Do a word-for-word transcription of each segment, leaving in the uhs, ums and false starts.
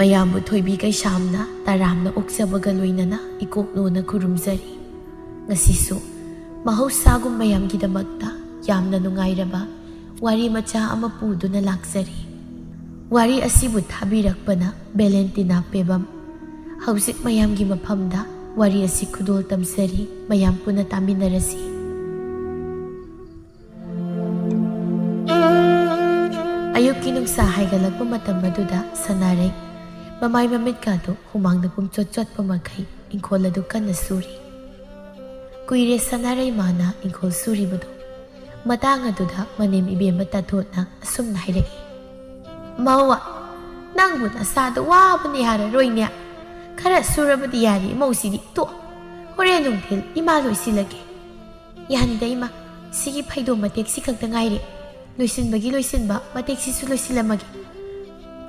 ꯃꯌꯥꯝꯕꯨ ꯊꯣꯏꯕꯤ ꯀꯩꯁꯥꯝꯅ ꯇꯔꯥꯝꯅ ꯑꯣꯛꯆꯕꯒ ꯂꯣꯏꯅꯅ ꯏꯀꯣꯛ ꯅꯣꯟꯅ ꯈꯨꯔꯨꯝꯖꯔꯤ꯫ ꯉꯁꯤꯁꯨ ꯃꯍꯧꯁꯥꯒꯨꯝ ꯃꯌꯥꯝꯒꯤꯗꯃꯛꯇ ꯌꯥꯝꯅ ꯅꯨꯡꯉꯥꯏꯔꯕ ꯋꯥꯔꯤ ꯃꯆꯥ ꯑꯃ ꯄꯨꯗꯨꯅ ꯂꯥꯛꯆꯔꯤ꯫ ꯋꯥꯔꯤ ꯑꯁꯤꯕꯨ ꯊꯥꯕꯤꯔꯛꯄꯅ ꯚꯦꯂꯦꯟꯇꯤꯅꯥ ꯄꯦꯕꯝ꯫ ꯍꯧꯖꯤꯛ ꯃꯌꯥꯝꯒꯤ ꯃꯐꯝꯗ ꯋꯥꯔꯤ ꯑꯁꯤ ꯈꯨꯗꯣꯜ ꯇꯝꯖꯔꯤ, ꯃꯌꯥꯝ ꯄꯨꯟꯅ ꯇꯥꯃꯤꯟꯅꯔꯁꯤ꯫ ꯑꯌꯨꯛꯀꯤ ꯅꯨꯡꯁꯥ ꯍꯥꯏꯒꯠꯂꯛꯄ ꯃꯇꯝ ꯑꯗꯨꯗ ꯁꯅꯥꯔꯩ ꯃꯃꯥꯏ ꯃꯃꯤꯠꯀꯥꯗꯨ ꯍꯨꯃꯥꯡꯗ ꯄꯨꯝꯆꯣꯠ ꯆꯣꯠꯄ ꯃꯈꯩ ꯏꯪꯈꯣꯜ ꯑꯗꯨ ꯀꯟꯅ ꯁꯨꯔꯤ꯫ ꯀꯨꯏꯔꯦ ꯁꯅꯥꯔꯩ ꯃꯥꯅ ꯏꯪꯈꯣꯜ ꯁꯨꯔꯤꯕꯗꯨ꯫ ꯃꯇꯥꯡ ꯑꯗꯨꯗ ꯃꯅꯦꯝ ꯏꯕꯦꯝꯃ ꯇꯥꯊꯣꯠꯅ ꯑꯁꯨꯝꯅ ꯍꯥꯏꯔꯛꯏ, "ꯃꯧ, ꯅꯪꯕꯨ ꯅꯁꯥꯗꯣ ꯋꯥꯕꯅ ꯌꯥꯔꯔꯣꯏꯅꯦ꯫ ꯈꯔ ꯁꯨꯔꯕꯗꯤ ꯌꯥꯔꯤ ꯃꯧꯁꯤꯗꯤ꯫ ꯇꯣ, ꯍꯣꯔꯦꯟ ꯅꯨꯡꯊꯤꯜ ꯏꯃꯥ ꯂꯣꯏꯁꯤꯜꯂꯒꯦ꯫" "ꯌꯥꯅꯤꯗ ꯏꯃꯥ, ꯁꯤꯒꯤ ꯐꯩꯗꯣꯝ ꯃꯇꯦꯛꯁꯤ ꯈꯛꯇ ꯉꯥꯏꯔꯦ꯫ ꯂꯣꯏꯁꯤꯟꯕꯒꯤ ꯂꯣꯏꯁꯤꯟꯕ, ꯃꯇꯦꯛꯁꯤꯁꯨ ꯂꯣꯏꯁꯤꯜꯂꯝꯃꯒꯦ꯫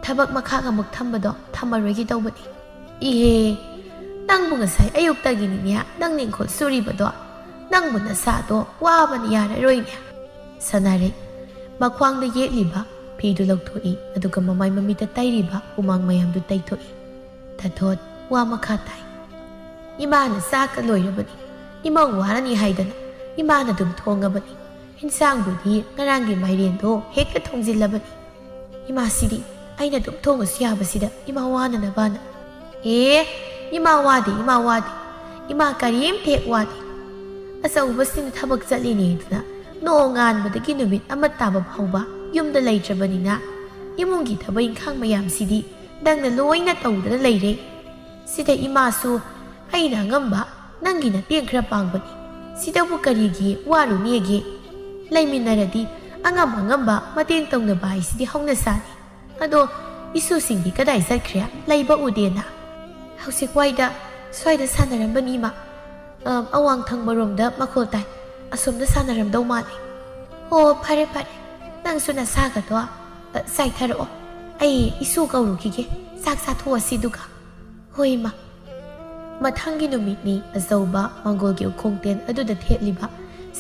ꯊꯕꯛ ꯃꯈꯥ ꯑꯃꯨꯛ ꯊꯝꯕꯗꯣ ꯊꯝꯃꯔꯣꯏꯒꯦ ꯇꯧꯕꯅꯤ꯫" "ꯏꯍꯦ, ꯅꯪꯕꯨ ꯉꯁꯥꯏ ꯑꯌꯨꯛꯇꯒꯤꯅꯤꯅꯦ ꯅꯪ ꯏꯪꯈꯣꯜ ꯁꯨꯔꯤꯕꯗꯣ꯫ ꯅꯪꯕꯨ ꯅꯁꯥꯗꯣ ꯋꯥꯕꯅ ꯌꯥꯔꯔꯣꯏꯅꯦ꯫" ꯁꯅꯥꯔꯩ ꯃꯈ꯭ꯋꯥꯡꯗ ꯌꯦꯠꯂꯤꯕ ꯐꯤꯗꯨ ꯂꯧꯊꯣꯛꯏ, ꯑꯗꯨꯒ ꯃꯃꯥꯏ ꯃꯃꯤꯠꯇ ꯇꯩꯔꯤꯕ ꯍꯨꯃꯥꯡ ꯃꯌꯥꯝꯗꯨ ꯇꯩꯊꯣꯛꯏ꯫ ꯇꯥꯊꯣꯠ ꯋꯥ ꯃꯈꯥ ꯇꯥꯏ꯫ "ꯏꯃꯥꯅ ꯆꯥꯛꯀ ꯂꯣꯏꯔꯕꯅꯤ꯫ ꯏꯃꯧ ꯋꯥꯔꯅꯤ ꯍꯥꯏꯗꯅ ꯏꯃꯥꯅ ꯑꯗꯨꯝ ꯊꯣꯡꯉꯕꯅꯤ꯫ ꯏꯟꯁꯥꯡꯕꯨꯗꯤ ꯉꯔꯥꯡꯒꯤ ꯃꯥꯏꯔꯦꯟꯗꯣ ꯍꯦꯛꯇ ꯊꯣꯡꯖꯤꯜꯂꯕꯅꯤ꯫ ꯏꯃꯥꯁꯤꯗꯤ ꯑꯩꯅ ꯑꯗꯨꯝ ꯊꯣꯡꯉꯁꯨ ꯌꯥꯕꯁꯤꯗ ꯏꯃꯥ ꯋꯥꯅꯅꯕꯅ꯫" "ꯑꯦ, ꯏꯃꯥ ꯋꯥꯗꯦ, ꯏꯃꯥ ꯋꯥꯗꯦ꯫ ꯏꯃꯥ ꯀꯔꯤꯝꯇ ꯍꯦꯛ ꯋꯥꯗꯦ꯫ ꯑꯆꯧꯕꯁꯤꯅ ꯊꯕꯛ ꯆꯠꯂꯤꯅꯦꯗꯅ ꯅꯣꯡꯉꯥꯟꯕꯗꯒꯤ ꯅꯨꯃꯤꯠ ꯑꯃ ꯇꯥꯕ ꯐꯥꯎꯕ ꯌꯨꯝꯗ ꯂꯩꯇ꯭ꯔꯕꯅꯤꯅ ꯏꯃꯨꯡꯒꯤ ꯊꯕꯛ ꯏꯪꯈꯥꯡ ꯃꯌꯥꯝꯁꯤꯗꯤ ꯅꯪꯅ ꯂꯣꯏꯅ ꯇꯧꯗꯅ ꯂꯩꯔꯦ꯫ ꯁꯤꯗ ꯏꯃꯥꯁꯨ ꯑꯩꯅ ꯑꯉꯝꯕ ꯅꯪꯒꯤ ꯃꯇꯦꯡ ꯈꯔ ꯄꯥꯡꯕꯅꯤ꯫ ꯁꯤꯗꯕꯨ ꯀꯔꯤꯒꯤ ꯋꯥꯔꯨꯅꯦꯒꯦ? ꯂꯩꯃꯤꯟꯅꯔꯗꯤ ꯑꯉꯝ ꯑꯉꯝꯕ ꯃꯇꯦꯡ ꯇꯧꯅꯕ ꯍꯥꯏꯁꯤꯗꯤ ꯍꯧꯅꯁꯥꯅꯤ꯫ ꯑꯗꯣ ꯏꯁꯨꯁꯤꯡꯗꯤ ꯀꯗꯥꯏ ꯆꯠꯈ꯭ꯔꯦ? ꯂꯩꯕ ꯎꯗꯦꯅ?" "ꯍꯧꯖꯤꯛ ꯋꯥꯏꯗ ꯁ꯭ꯋꯥꯏꯗ ꯁꯥꯟꯅꯔꯝꯕꯅꯤ ꯏꯃꯥ꯫ ꯑ, ꯑꯋꯥꯡ ꯊꯪꯕꯔꯣꯝꯗ ꯃꯈꯣꯜ ꯇꯥꯏ꯫ ꯑꯁꯣꯝꯗ ꯁꯥꯟꯅꯔꯝꯗꯧ ꯃꯥꯜꯂꯤ꯫" "ꯑꯣ, ꯐꯔꯦ ꯐꯔꯦ, ꯅꯪꯁꯨ ꯅꯁꯥꯒꯗꯣ, ꯑ, ꯆꯥꯏꯊꯔꯛꯑꯣ꯫ ꯑꯩ ꯏꯁꯨ ꯀꯧꯔꯨꯈꯤꯒꯦ꯫ ꯆꯥꯛ ꯆꯥꯊꯣꯛꯑꯁꯤ ꯑꯗꯨꯒ꯫" "ꯍꯣꯏ ꯏꯃꯥ꯫" ꯃꯊꯪꯒꯤ ꯅꯨꯃꯤꯠꯅꯤ꯫ ꯑꯆꯧꯕ ꯃꯪꯒꯣꯜꯒꯤ ꯎꯈꯣꯡ ꯇꯦꯟ ꯑꯗꯨꯗ ꯊꯦꯠꯂꯤꯕ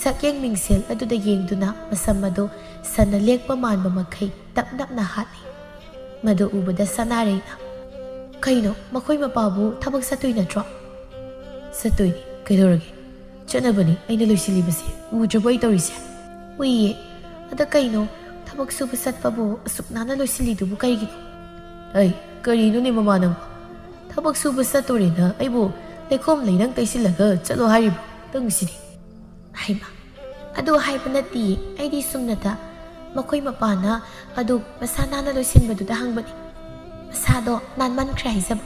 ꯁꯛꯌꯦꯡ ꯃꯤꯡꯁꯦꯜ ꯑꯗꯨꯗ ꯌꯦꯡꯗꯨꯅ ꯃꯁꯝ ꯑꯗꯨ ꯁꯟꯅ ꯂꯦꯛꯄ ꯃꯥꯟꯕ ꯃꯈꯩ ꯇꯞ ꯅꯞꯅ ꯍꯥꯠꯂꯤ꯫ ꯃꯗꯨ ꯎꯕꯗ ꯁꯅꯥꯔꯩꯅ, ꯀꯩꯅꯣ, ꯃꯈꯣꯏ ꯃꯄꯥꯕꯨ ꯊꯕꯛ ꯆꯠꯇꯣꯏ ꯅꯠꯇ꯭ꯔꯣ? ꯆꯠꯇꯣꯏꯅꯤ, ꯀꯩꯗꯧꯔꯒꯦ? ꯆꯠꯅꯕꯅꯤ ꯑꯩꯅ ꯂꯣꯏꯁꯤꯜꯂꯤꯕꯁꯦ, ꯎꯗ꯭ꯔꯕꯣ ꯑꯩ ꯇꯧꯔꯤꯁꯦ? ꯎꯏꯌꯦ꯫ ꯑꯗ ꯀꯩꯅꯣ, ꯊꯕꯛ ꯁꯨꯕ ꯆꯠꯄꯕꯨ ꯑꯁꯨꯛ ꯅꯥꯟꯅ ꯂꯣꯏꯁꯤꯜꯂꯤꯗꯨꯕꯨ ꯀꯔꯤꯒꯤꯅꯣ? ꯑꯩ, ꯀꯔꯤꯅꯣꯅꯦ ꯃꯃꯥ ꯅꯪꯕꯣ? ꯊꯕꯛ ꯁꯨꯕ ꯆꯠꯇꯣꯔꯦꯅ ꯑꯩꯕꯨ ꯂꯩꯈꯣꯝ ꯂꯩꯅꯪ ꯇꯩꯁꯤꯜꯂꯒ ꯆꯠꯂꯣ ꯍꯥꯏꯔꯤꯕꯣ? ꯅꯪꯁꯤꯗꯤ꯫ ꯍꯩꯃꯥ, ꯑꯗꯨ ꯍꯥꯏꯕ ꯅꯠꯇꯤꯌꯦ, ꯑꯩꯗꯤ ꯁꯨꯝꯅꯇ ꯃꯈꯣꯏ ꯃꯄꯥꯅ ꯑꯗꯨ ꯃꯁꯥ ꯅꯥꯟꯅ ꯂꯣꯏꯁꯤꯟꯕꯗꯨꯗ ꯍꯪꯕꯅꯤ꯫ ꯃꯁꯥꯗꯣ ꯅꯥꯟꯃꯟꯈ꯭ꯔꯦ ꯍꯥꯏꯖꯕ꯫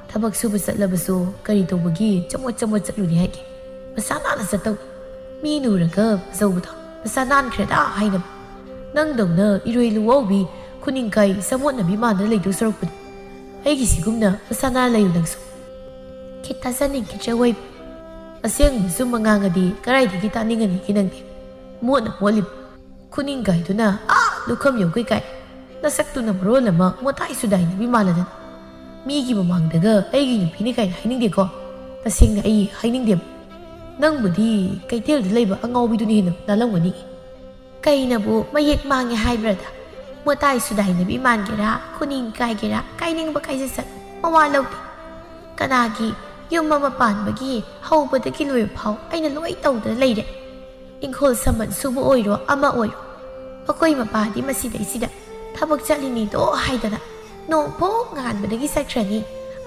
ꯊꯕꯛ ꯁꯨꯕ ꯆꯠꯂꯕꯁꯨ ꯀꯔꯤ ꯇꯧꯕꯒꯤ ꯆꯃꯣꯠ ꯆꯃꯣꯠ ꯆꯠꯂꯨꯅꯤ ꯍꯥꯏꯒꯦ? ꯃꯁꯥ ꯅꯥꯟꯅ ꯆꯠꯇꯧꯅꯤ꯫ ꯃꯤ ꯅꯨꯔꯒ ꯐꯖꯧꯕꯗꯣ ꯃꯁꯥ ꯅꯥꯟꯈ꯭ꯔꯦꯗ ꯍꯥꯏꯅꯕ꯫ ꯅꯪꯗꯧꯅ ꯏꯔꯣꯏ ꯂꯨꯋꯥꯎꯕꯤ, ꯈꯨꯅꯤꯡ ꯀꯥꯏ ꯆꯃꯣꯠꯅꯕꯤ ꯃꯥꯟꯗꯅ ꯂꯩꯗꯧ ꯁꯔꯨꯛꯄꯨꯗꯤ ꯑꯩꯒꯤ ꯁꯤꯒꯨꯝꯅ ꯃꯁꯥ ꯅꯥꯟꯅ ꯂꯩꯌꯨ ꯅꯪꯁꯨ꯫ ꯈꯤꯠ ꯇꯥꯖꯅꯤꯡꯈꯤꯗ꯭ꯔꯦ ꯑꯣꯏꯕ꯫ ꯑꯁꯦꯡꯕ ꯆꯨꯝꯕ ꯉꯥꯡꯉꯗꯤ ꯀꯗꯥꯏꯗꯒꯤ ꯇꯥꯅꯤꯡꯉꯅꯤꯒꯦ ꯅꯪꯗꯤ? ꯃꯣꯠꯅ ꯃꯣꯠꯂꯤꯕ꯫ ꯈꯨꯅꯤꯡ ꯀꯥꯏꯗꯨꯅ ꯑꯥ ꯂꯨꯈꯝ ꯌꯧꯈꯩ ꯀꯥꯏ꯫ ꯅꯁꯛꯇꯨꯅ ꯃꯔꯣꯜ ꯑꯃ ꯃꯣꯇꯥꯏ ꯁꯨꯗꯥꯏꯅꯕꯤ ꯃꯥꯜꯂꯗꯅ꯫ ꯃꯤꯒꯤ ꯃꯃꯥꯡꯗꯒ ꯑꯩꯒꯤ ꯅꯨꯄꯤꯅꯤ ꯀꯥꯏꯅ ꯍꯥꯏꯅꯤꯡꯗꯦꯀꯣ꯫ ꯇꯁꯦꯡꯅ ꯑꯩ ꯍꯥꯏꯅꯤꯡꯗꯦꯕ꯫ ꯅꯪꯕꯨꯗꯤ ꯀꯩꯊꯦꯜꯗ ꯂꯩꯕ ꯑꯉꯥꯎꯕꯤꯗꯨꯅ ꯍꯦꯟꯅ ꯅꯥꯜꯂꯝꯒꯅꯤ꯫ ꯀꯩꯅꯕꯨ ꯃꯌꯦꯛ ꯃꯥꯡꯉꯦ ꯍꯥꯏꯕ꯭ꯔꯥꯗ? ꯃꯣꯇꯥꯏ ꯁꯨꯗꯥꯏꯅꯕꯤ ꯃꯥꯟꯒꯦꯔꯥ, ꯈꯨꯅꯤꯡ ꯀꯥꯏꯒꯦꯔꯥ, ꯀꯥꯏꯅꯤꯡꯕ ꯀꯥꯏꯖꯁꯅꯨ, ꯃꯋꯥ ꯂꯧꯗꯦ꯫ ꯀꯅꯥꯒꯤ ꯌꯨꯝ ꯑꯃ ꯄꯥꯟꯕꯒꯤ ꯍꯧꯕꯗꯒꯤ ꯂꯣꯏꯕ ꯐꯥꯎ ꯑꯩꯅ ꯂꯣꯏ ꯇꯧꯗꯅ ꯂꯩꯔꯦ꯫ ꯏꯪꯈꯣꯜ ꯁꯝꯕꯜ ꯁꯨꯕ ꯑꯣꯏꯔꯣ, ꯑꯃ ꯑꯣꯏꯔꯣ, ꯃꯈꯣꯏ ꯃꯄꯥꯗꯤ ꯃꯁꯤꯗꯩꯁꯤꯗ ꯊꯕꯛ ꯆꯠꯂꯤꯅꯤꯗꯣ ꯍꯥꯏꯗꯅ ꯅꯣꯡ ꯐꯣꯛ ꯉꯥꯟꯕꯗꯒꯤ ꯆꯠꯈ꯭ꯔꯅꯤ,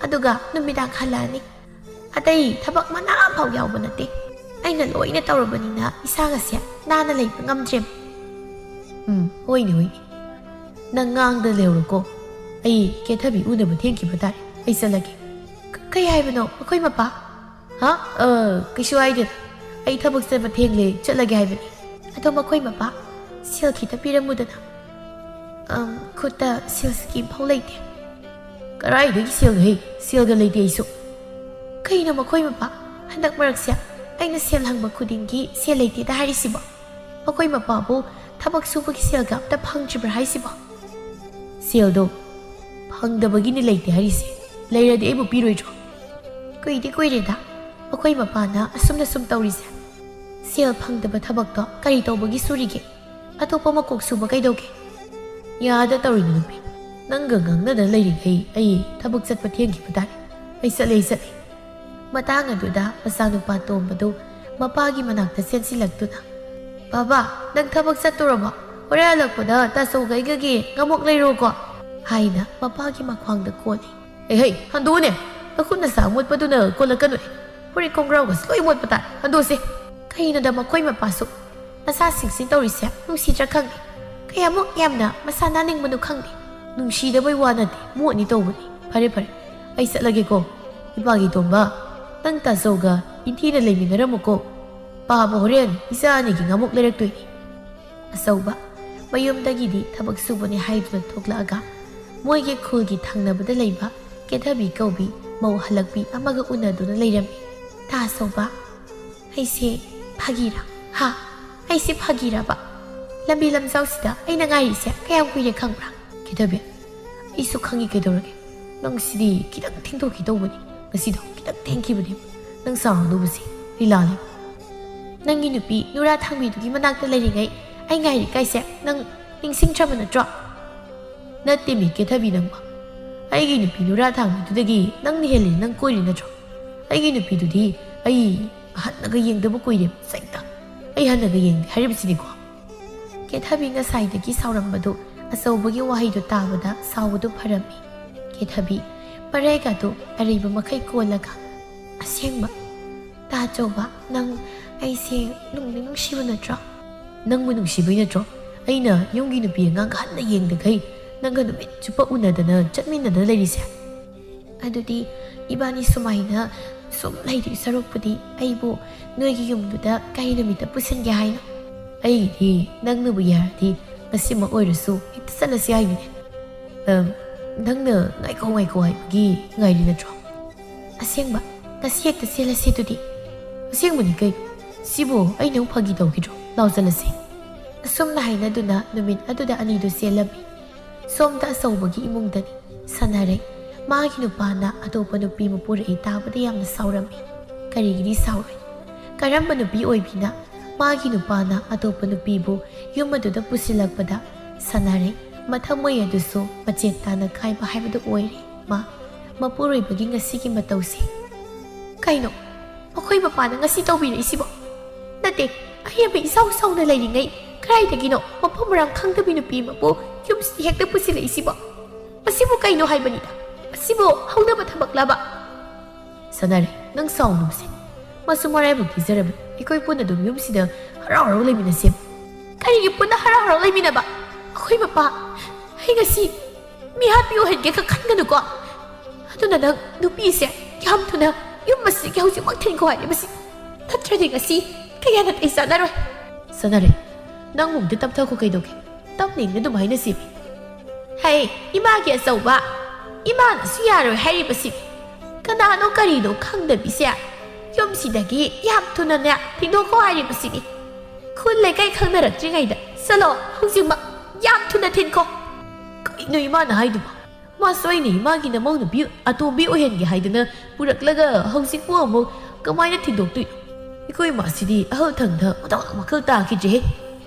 ꯑꯗꯨꯒ ꯅꯨꯃꯤꯗꯥꯡ ꯍꯜꯂꯛꯑꯅꯤ꯫ ꯑꯇꯩ ꯊꯕꯛ ꯃꯅꯥ ꯐꯥꯎ ꯌꯥꯎꯕ ꯅꯠꯇꯦ꯫ ꯑꯩꯅ ꯂꯣꯏꯅ ꯇꯧꯔꯕꯅꯤꯅ ꯏꯁꯥꯒꯁꯦ ꯅꯥꯟꯅ ꯂꯩꯕ ꯉꯝꯗ꯭ꯔꯦ꯫ ꯎꯝ, ꯍꯣꯏꯅꯦ, ꯍꯣꯏꯅꯦ꯫ ꯅꯪ ꯉꯥꯡꯗ ꯂꯩꯍꯧꯔꯣꯀꯣ꯫ ꯑꯩ ꯀꯦꯊꯕꯤ ꯎꯅꯕ ꯊꯦꯡꯈꯤꯕ ꯇꯥꯔꯦ꯫ ꯑꯩ ꯆꯠꯂꯒꯦ꯫ ꯀ-, ꯀꯩ ꯍꯥꯏꯕꯅꯣ, ꯑꯩꯈꯣꯏ ꯃꯄꯥ? ꯍꯥ? ꯑ, ꯀꯩꯁꯨ ꯍꯥꯏꯗꯦꯗ꯫ ꯑꯩ ꯊꯕꯛ ꯆꯠꯄ ꯊꯦꯡꯂꯦ, ꯆꯠꯂꯒꯦ ꯍꯥꯏꯕꯅꯤ꯫ ꯑꯗꯣ ꯃꯈꯣꯏ ꯃꯄꯥ, ꯁꯦꯜ ꯈꯤꯇ ꯄꯤꯔꯝꯃꯨꯗꯅ꯫ ꯑꯝ, ꯈꯨꯠꯇ ꯁꯦꯜ ꯁꯤꯀꯤ ꯑꯃꯐꯥꯎ ꯂꯩꯇꯦ꯫ ꯀꯗꯥꯏꯗꯒꯤ ꯁꯦꯜꯅꯣꯍꯦ? ꯁꯦꯜꯒ ꯂꯩꯇꯦ ꯑꯩꯁꯨ꯫ ꯀꯩꯅꯣ ꯃꯈꯣꯏ ꯃꯄꯥ? ꯍꯟꯗꯛ ꯃꯔꯛꯁꯦ ꯑꯩꯅ ꯁꯦꯜ ꯍꯪꯕ ꯈꯨꯗꯤꯡꯒꯤ ꯁꯦꯜ ꯂꯩꯇꯦꯗ ꯍꯥꯏꯔꯤꯁꯤꯕꯣ? ꯃꯈꯣꯏ ꯃꯄꯥꯕꯨ ꯊꯕꯛ ꯁꯨꯕꯒꯤ ꯁꯦꯜꯒ ꯑꯝꯇ ꯐꯪꯗ꯭ꯔꯤꯕ꯭ꯔꯥ ꯍꯥꯏꯁꯤꯕꯣ? ꯁꯦꯜꯗꯣ ꯐꯪꯗꯕꯒꯤꯅꯤ ꯂꯩꯇꯦ ꯍꯥꯏꯔꯤꯁꯦ꯫ ꯂꯩꯔꯗꯤ ꯑꯩꯕꯨ ꯄꯤꯔꯣꯏꯗ꯭ꯔꯣ? ꯀꯨꯏꯗꯤ ꯀꯨꯏꯔꯦꯗ ꯃꯈꯣꯏ ꯃꯄꯥꯅ ꯑꯁꯨꯝꯅ ꯁꯨꯝ ꯇꯧꯔꯤꯁꯦ꯫ ꯁꯦꯜ ꯐꯪꯗꯕ ꯊꯕꯛꯇꯣ ꯀꯔꯤ ꯇꯧꯕꯒꯤ ꯁꯨꯔꯤꯒꯦ? ꯑꯇꯣꯞꯄ ꯃꯀꯣꯛ ꯁꯨꯕ ꯀꯩꯗꯧꯒꯦ? ꯌꯥꯗ ꯇꯧꯔꯤꯅꯤ ꯅꯨꯄꯤ꯫ "ꯅꯪꯒ ꯉꯥꯡꯅꯗ ꯂꯩꯔꯤꯈꯩ ꯑꯩ ꯊꯕꯛ ꯆꯠꯄ ꯊꯦꯡꯈꯤꯕ ꯇꯥꯔꯦ꯫ ꯑꯩ ꯆꯠꯂꯦ, ꯑꯩ ꯆꯠꯂꯦ꯫" ꯃꯇꯥꯡ ꯑꯗꯨꯗ ꯃꯆꯥꯅꯨꯄꯥ ꯇꯣꯝꯕꯗꯨ ꯃꯄꯥꯒꯤ ꯃꯅꯥꯛꯇ ꯆꯦꯟꯁꯤꯜꯂꯛꯇꯨꯅ, "ꯕꯥꯕꯥ, ꯅꯪ ꯊꯕꯛ ꯆꯠꯇꯣꯔꯕꯣ? ꯍꯣꯔꯦꯟ ꯍꯜꯂꯛꯄꯗ ꯇꯥꯆꯧꯒ ꯑꯩꯒꯒꯤ ꯉꯥꯃꯣꯛ ꯂꯩꯔꯣꯀꯣ," ꯍꯥꯏꯅ ꯃꯄꯥꯒꯤ ꯃꯈ꯭ꯋꯥꯡꯗ ꯀꯣꯜꯂꯤ꯫ "ꯍꯩ ꯍꯩ, ꯍꯟꯗꯣꯛꯎꯅꯦ, ꯅꯈꯨꯠ ꯅꯁꯥ ꯑꯃꯣꯠꯄꯗꯨꯅ ꯀꯣꯜꯂꯛꯀꯅꯨꯅꯦ꯫ ꯍꯣꯔꯦꯟ ꯈꯣꯡꯒ꯭ꯔꯥꯎꯒꯁꯨ ꯂꯣꯏ ꯃꯣꯠꯄ ꯇꯥꯔꯦ, ꯍꯟꯗꯣꯛꯁꯦ꯫" ꯀꯩꯅꯣꯗ ꯃꯈꯣꯏ ꯃꯄꯥꯁꯨ ꯃꯆꯥꯁꯤꯡꯁꯤ ꯇꯧꯔꯤꯁꯦ ꯅꯨꯡꯁꯤꯗ꯭ꯔꯥ ꯈꯪꯗꯦ꯫ ꯀꯌꯥꯃꯨꯛ ꯌꯥꯝꯅ ꯃꯁꯥ ꯅꯥꯟꯅꯤꯡꯕꯅꯣ ꯈꯪꯗꯦ꯫ ꯅꯨꯡꯁꯤꯗꯕꯩ ꯋꯥ ꯅꯠꯇꯦ, ꯃꯣꯠꯅꯤ ꯇꯧꯕꯅꯤ꯫ ꯐꯔꯦ ꯐꯔꯦ, ꯑꯩ ꯆꯠꯂꯒꯦꯀꯣ꯫ ꯏꯄꯥꯒꯤ ꯇꯣꯝꯕ, ꯅꯪ ꯇꯥꯆꯧꯒ ꯏꯟꯊꯤꯅ ꯂꯩꯃꯤꯟꯅꯔꯝꯃꯨꯀꯣ꯫ ꯄꯥꯕ ꯍꯣꯔꯦꯟ ꯏꯆꯥ ꯑꯅꯤꯒꯤ ꯉꯥꯃꯨꯛ ꯂꯩꯔꯛꯇꯣꯏꯅꯤ꯫ ꯑꯆꯧꯕ ꯃꯌꯨꯝꯗꯒꯤꯗꯤ ꯊꯕꯛ ꯁꯨꯕꯅꯤ ꯍꯥꯏꯗꯨꯅ ꯊꯣꯛꯂꯛꯑꯒ ꯃꯣꯏꯒꯤ ꯈꯨꯜꯒꯤ ꯊꯪꯅꯕꯗ ꯂꯩꯕ ꯀꯦꯊꯕꯤ ꯀꯧꯕꯤ ꯃꯧ ꯍꯜꯂꯛꯄꯤ ꯑꯃꯒ ꯎꯅꯗꯨꯅ ꯂꯩꯔꯝꯃꯤ꯫ "ꯇꯥ ꯑꯆꯧꯕ, ꯑꯩꯁꯦ ꯐꯥꯒꯤꯔꯥ? ꯍꯥ? ꯑꯩꯁꯦ ꯐꯥꯒꯤꯔꯕ? ꯂꯝꯕꯤ ꯂꯝꯖꯥꯎꯁꯤꯗ ꯑꯩꯅ ꯉꯥꯏꯔꯤꯁꯦ ꯀꯌꯥꯝ ꯀꯨꯏꯔꯦ ꯈꯪꯕ꯭ꯔꯥ?" "ꯀꯦꯊꯕꯤ, ꯑꯩꯁꯨ ꯈꯪꯉꯤ, ꯀꯩꯗꯧꯔꯒꯦ? ꯅꯪ ꯁꯤꯗꯤ ꯈꯤꯇꯪ ꯊꯦꯡꯗꯣꯛꯈꯤ ꯇꯧꯕꯅꯤ꯫ ꯉꯁꯤꯗꯣ ꯈꯤꯇꯪ ꯊꯦꯡꯈꯤꯕꯅꯦ꯫ ꯅꯪ ꯁꯥꯎꯔꯅꯨꯕꯁꯦ, ꯂꯤꯂꯥꯅꯦ꯫" "ꯅꯪꯒꯤ ꯅꯨꯄꯤ ꯅꯨꯔꯥ ꯊꯥꯡꯕꯤꯗꯨꯒꯤ ꯃꯅꯥꯛꯇ ꯂꯩꯔꯤꯉꯩ ꯑꯩ ꯉꯥꯏꯔꯤ ꯀꯥꯏꯁꯦ ꯅꯪ ꯅꯤꯡꯁꯤꯡꯗ꯭ꯔꯕ ꯅꯠꯇ꯭ꯔꯣ?" "ꯅꯠꯇꯦꯃꯤ ꯀꯦꯊꯕꯤ ꯅꯪꯕꯣ, ꯑꯩꯒꯤ ꯅꯨꯄꯤ ꯅꯨꯔꯥ ꯊꯥꯡꯕꯤꯗꯨꯗꯒꯤ ꯅꯪꯅ ꯍꯦꯜꯂꯤ ꯅꯪ ꯀꯣꯏꯔꯤ ꯅꯠꯇ꯭ꯔꯣ? ꯑꯩꯒꯤ ꯅꯨꯄꯤꯗꯨꯗꯤ ꯑꯩ ꯍꯟꯅꯒ ꯌꯦꯡꯗꯕ ꯀꯨꯏꯔꯦ꯫ ꯁꯩꯇ, ꯑꯩ ꯍꯟꯅꯒ ꯌꯦꯡꯗꯦ ꯍꯥꯏꯔꯤꯕꯁꯤꯗꯤꯀꯣ꯫" ꯀꯦꯊꯕꯤ ꯉꯁꯥꯏꯗꯒꯤ ꯁꯥꯎꯔꯝꯕꯗꯨ ꯑꯆꯧꯕꯒꯤ ꯋꯥꯍꯩꯗꯨ ꯇꯥꯕꯗ ꯁꯥꯎꯕꯗꯨ ꯐꯔꯝꯃꯤ꯫ ꯀꯦꯊꯕꯤ ꯃꯔꯩꯒꯗꯨ ꯑꯔꯩꯕ ꯃꯈꯩ ꯀꯣꯜꯂꯒ, "ꯑꯁꯦꯡꯕ, ꯇꯥ ꯑꯆꯧꯕ, ꯅꯪ ꯑꯩꯁꯦ ꯅꯨꯡꯗꯤ ꯅꯨꯡꯁꯤꯕ ꯅꯠꯇ꯭ꯔꯣ?" "ꯅꯪꯕꯨ ꯅꯨꯡꯁꯤꯕꯩ ꯅꯠꯇ꯭ꯔꯣ ꯑꯩꯅ ꯌꯨꯝꯒꯤ ꯅꯨꯄꯤ ꯑꯉꯥꯡꯒ ꯍꯟꯅ ꯌꯦꯡꯗꯈꯩ ꯅꯪꯒ ꯅꯨꯃꯤꯠ ꯆꯨꯞꯄ ꯎꯅꯗꯅ ꯆꯠꯃꯤꯟꯅꯗꯅ ꯂꯩꯔꯤꯁꯦ?" "ꯑꯗꯨꯗꯤ ꯏꯕꯥꯅꯤ ꯁꯨꯃꯥꯏꯅ ꯁꯨꯝ ꯂꯩꯗꯣꯏ ꯁꯔꯨꯛꯄꯨꯗꯤ ꯑꯩꯕꯨ ꯅꯣꯏꯒꯤ ꯌꯨꯝꯗꯨꯗ ꯀꯩ ꯅꯨꯃꯤꯠꯇ ꯄꯨꯁꯤꯟꯒꯦ ꯍꯥꯏꯅꯣ?" "ꯑꯩꯒꯤꯗꯤ ꯅꯪꯅꯕꯨ ꯌꯥꯔꯗꯤ ꯉꯁꯤꯃꯛ ꯑꯣꯏꯔꯁꯨ ꯍꯦꯛꯇ ꯆꯠꯂꯁꯤ ꯍꯥꯏꯅꯤꯅꯦ꯫ ꯑꯝ, ꯅꯪꯅ ꯉꯥꯏꯈꯣ ꯉꯥꯏꯈꯣ ꯍꯥꯏꯕꯒꯤ ꯉꯥꯏꯔꯤ ꯅꯠꯇ꯭ꯔꯣ?" "ꯑꯁꯦꯡꯕ? ꯉꯁꯤ ꯍꯦꯛꯇ ꯆꯦꯜꯂꯁꯤ ꯑꯗꯨꯗꯤ꯫" "ꯑꯁꯦꯡꯕꯅꯤ ꯀꯩꯅꯣ꯫ ꯁꯤꯕꯨ ꯑꯩꯅ ꯑꯃꯨꯛ ꯐꯥꯒꯤ ꯇꯧꯈꯤꯗ꯭ꯔꯣ? ꯂꯥꯎ ꯆꯠꯂꯁꯤ꯫" ꯑꯁꯨꯝꯅ ꯍꯥꯏꯅꯗꯨꯅ ꯅꯨꯃꯤꯠ ꯑꯗꯨꯗ ꯑꯅꯤꯗꯨ ꯆꯦꯜꯂꯝꯃꯤ꯫ ꯁꯣꯝꯗ ꯑꯆꯧꯕꯒꯤ ꯏꯃꯨꯡꯗꯅꯤ ꯁꯥꯟꯅꯔꯩ꯫ ꯃꯥꯒꯤ ꯅꯨꯄꯥꯅ ꯑꯇꯣꯞꯄ ꯅꯨꯄꯤ ꯑꯃ ꯄꯨꯔꯛꯏ ꯇꯥꯕꯗ ꯌꯥꯝꯅ ꯁꯥꯎꯔꯝꯃꯤ꯫ ꯀꯔꯤꯒꯤꯗꯤ ꯁꯥꯎꯔꯣꯏ? ꯀꯔꯝꯕ ꯅꯨꯄꯤ ꯑꯣꯏꯕꯤꯅ ꯃꯥꯒꯤ ꯅꯨꯄꯥꯅ ꯑꯇꯣꯞꯄ ꯅꯨꯄꯤꯕꯨ ꯌꯨꯝ ꯑꯗꯨꯗ ꯄꯨꯁꯤꯜꯂꯛꯄꯗ ꯁꯥꯟꯅꯔꯩ ꯃꯊꯃꯣꯏ ꯑꯗꯨꯁꯨ ꯃꯆꯦꯠ ꯇꯥꯅ ꯀꯥꯏꯕ ꯍꯥꯏꯕꯗꯨ ꯑꯣꯏꯔꯦ꯫ ꯃꯥ ꯃꯄꯨꯔꯣꯏꯕꯒꯤ ꯉꯁꯤꯒꯤ ꯃꯇꯧꯁꯦ꯫ ꯀꯩꯅꯣ? ꯃꯈꯣꯏ ꯃꯄꯥꯅ ꯉꯁꯤ ꯇꯧꯕꯤꯔꯛꯏꯁꯤꯕꯣ? ꯅꯠꯇꯦ, ꯑꯩ ꯑꯃ ꯏꯁꯥꯎ ꯁꯥꯎꯅ ꯂꯩꯔꯤꯉꯩ ꯀꯗꯥꯏꯗꯒꯤꯅꯣ ꯃꯐꯝ ꯃꯔꯥꯡ ꯈꯪꯗꯕꯤ ꯅꯨꯄꯤ ꯑꯃꯕꯨ ꯌꯨꯝꯁꯤꯗ ꯍꯦꯛꯇ ꯄꯨꯁꯤꯜꯂꯛꯏꯁꯤꯕꯣ? ꯃꯁꯤꯕꯨ ꯀꯩꯅꯣ ꯍꯥꯏꯕꯅꯤꯗ? ꯃꯁꯤꯕꯨ ꯍꯧꯅꯕ ꯊꯕꯛꯂꯕ? ꯁꯥꯟꯅꯔꯦ, ꯅꯪ ꯁꯥꯎꯅꯨꯁꯦ꯫ ꯃꯁꯨ ꯃꯔꯥꯏꯕꯛ ꯊꯤꯖꯔꯕꯅꯤ꯫ ꯑꯩꯈꯣꯏ ꯄꯨꯟꯅ ꯑꯗꯨꯝ ꯌꯨꯝꯁꯤꯗ ꯍꯔꯥꯎ ꯍꯔꯥꯎ ꯂꯩꯃꯤꯟꯅꯁꯦ꯫ ꯀꯔꯤꯒꯤ ꯄꯨꯟꯅ ꯍꯔꯥꯎ ꯍꯔꯥꯎ ꯂꯩꯃꯤꯟꯅꯕ? ꯑꯩꯈꯣꯏ ꯃꯄꯥ, ꯑꯩ ꯉꯁꯤ ꯃꯤꯍꯥꯠꯄꯤ ꯑꯣꯏꯍꯟꯒꯦ ꯈꯟꯒꯅꯨꯀꯣ꯫ ꯑꯗꯨꯅ ꯅꯪ ꯅꯨꯄꯤꯁꯦ ꯌꯥꯝ ꯊꯨꯅ ꯌꯨꯝ ꯑꯁꯤꯒꯤ ꯍꯧꯖꯤꯛꯃꯛ ꯊꯤꯟꯈꯣ ꯍꯥꯏꯔꯤꯕꯁꯤ꯫ ꯅꯠꯇ꯭ꯔꯗꯤ ꯉꯁꯤ ꯀꯌꯥ ꯅꯥꯇꯩ ꯆꯥꯟꯅꯔꯣꯏ꯫ ꯁꯥꯟꯅꯔꯦ, ꯅꯪ ꯃꯨꯛꯇ ꯇꯞꯊꯈꯣ ꯀꯩꯗꯧꯒꯦ? ꯇꯞꯅ ꯏꯪꯅ ꯑꯗꯨꯝ ꯍꯥꯏꯅꯁꯤ꯫ ꯍꯩ, ꯏꯃꯥꯒꯤ ꯑꯆꯧꯕ, ꯏꯃꯥꯅꯁꯨ ꯌꯥꯔꯣꯏ ꯍꯥꯏꯔꯤꯕꯁꯤ꯫ ꯀꯅꯥꯅꯣ ꯀꯔꯤꯅꯣ ꯈꯪꯗꯕꯤꯁꯦ ꯌꯨꯝꯁꯤꯗꯒꯤ ꯌꯥꯝ ꯊꯨꯅꯅꯦ ꯊꯤꯟꯗꯣꯛꯈꯣ ꯍꯥꯏꯔꯤꯕꯁꯤꯅꯤ꯫ ꯈꯨꯜ ꯂꯩꯀꯥꯏ ꯈꯪꯅꯔꯛꯇ꯭ꯔꯤꯉꯩꯗ ꯆꯠꯂꯣ ꯍꯧꯖꯤꯛꯃꯛ, ꯌꯥꯝ ꯊꯨꯅ ꯊꯤꯟꯈꯣ꯫ ꯀꯩꯅꯣ ꯏꯃꯥꯅ ꯍꯥꯏꯗꯨꯕꯣ? ꯃꯥꯁꯨ ꯑꯩꯅ ꯏꯃꯥꯒꯤ ꯅꯃꯧ ꯅꯨꯄꯤ ꯑꯇꯣꯝꯕꯤ ꯑꯣꯏꯍꯟꯒꯦ ꯍꯥꯏꯗꯅ ꯄꯨꯔꯛꯂꯒ ꯍꯧꯖꯤꯛꯄꯨ ꯑꯃꯨꯛ ꯀꯃꯥꯏꯅ ꯊꯤꯟꯗꯣꯛꯇꯣꯏꯅꯣ? ꯑꯩꯈꯣꯏ ꯏꯃꯥꯁꯤꯗꯤ ꯑꯍꯜ ꯊꯪꯗ ꯑꯣꯟꯊꯣꯛꯅ ꯋꯥꯈꯜ ꯇꯥꯈꯤꯗ꯭ꯔꯦꯍꯦ꯫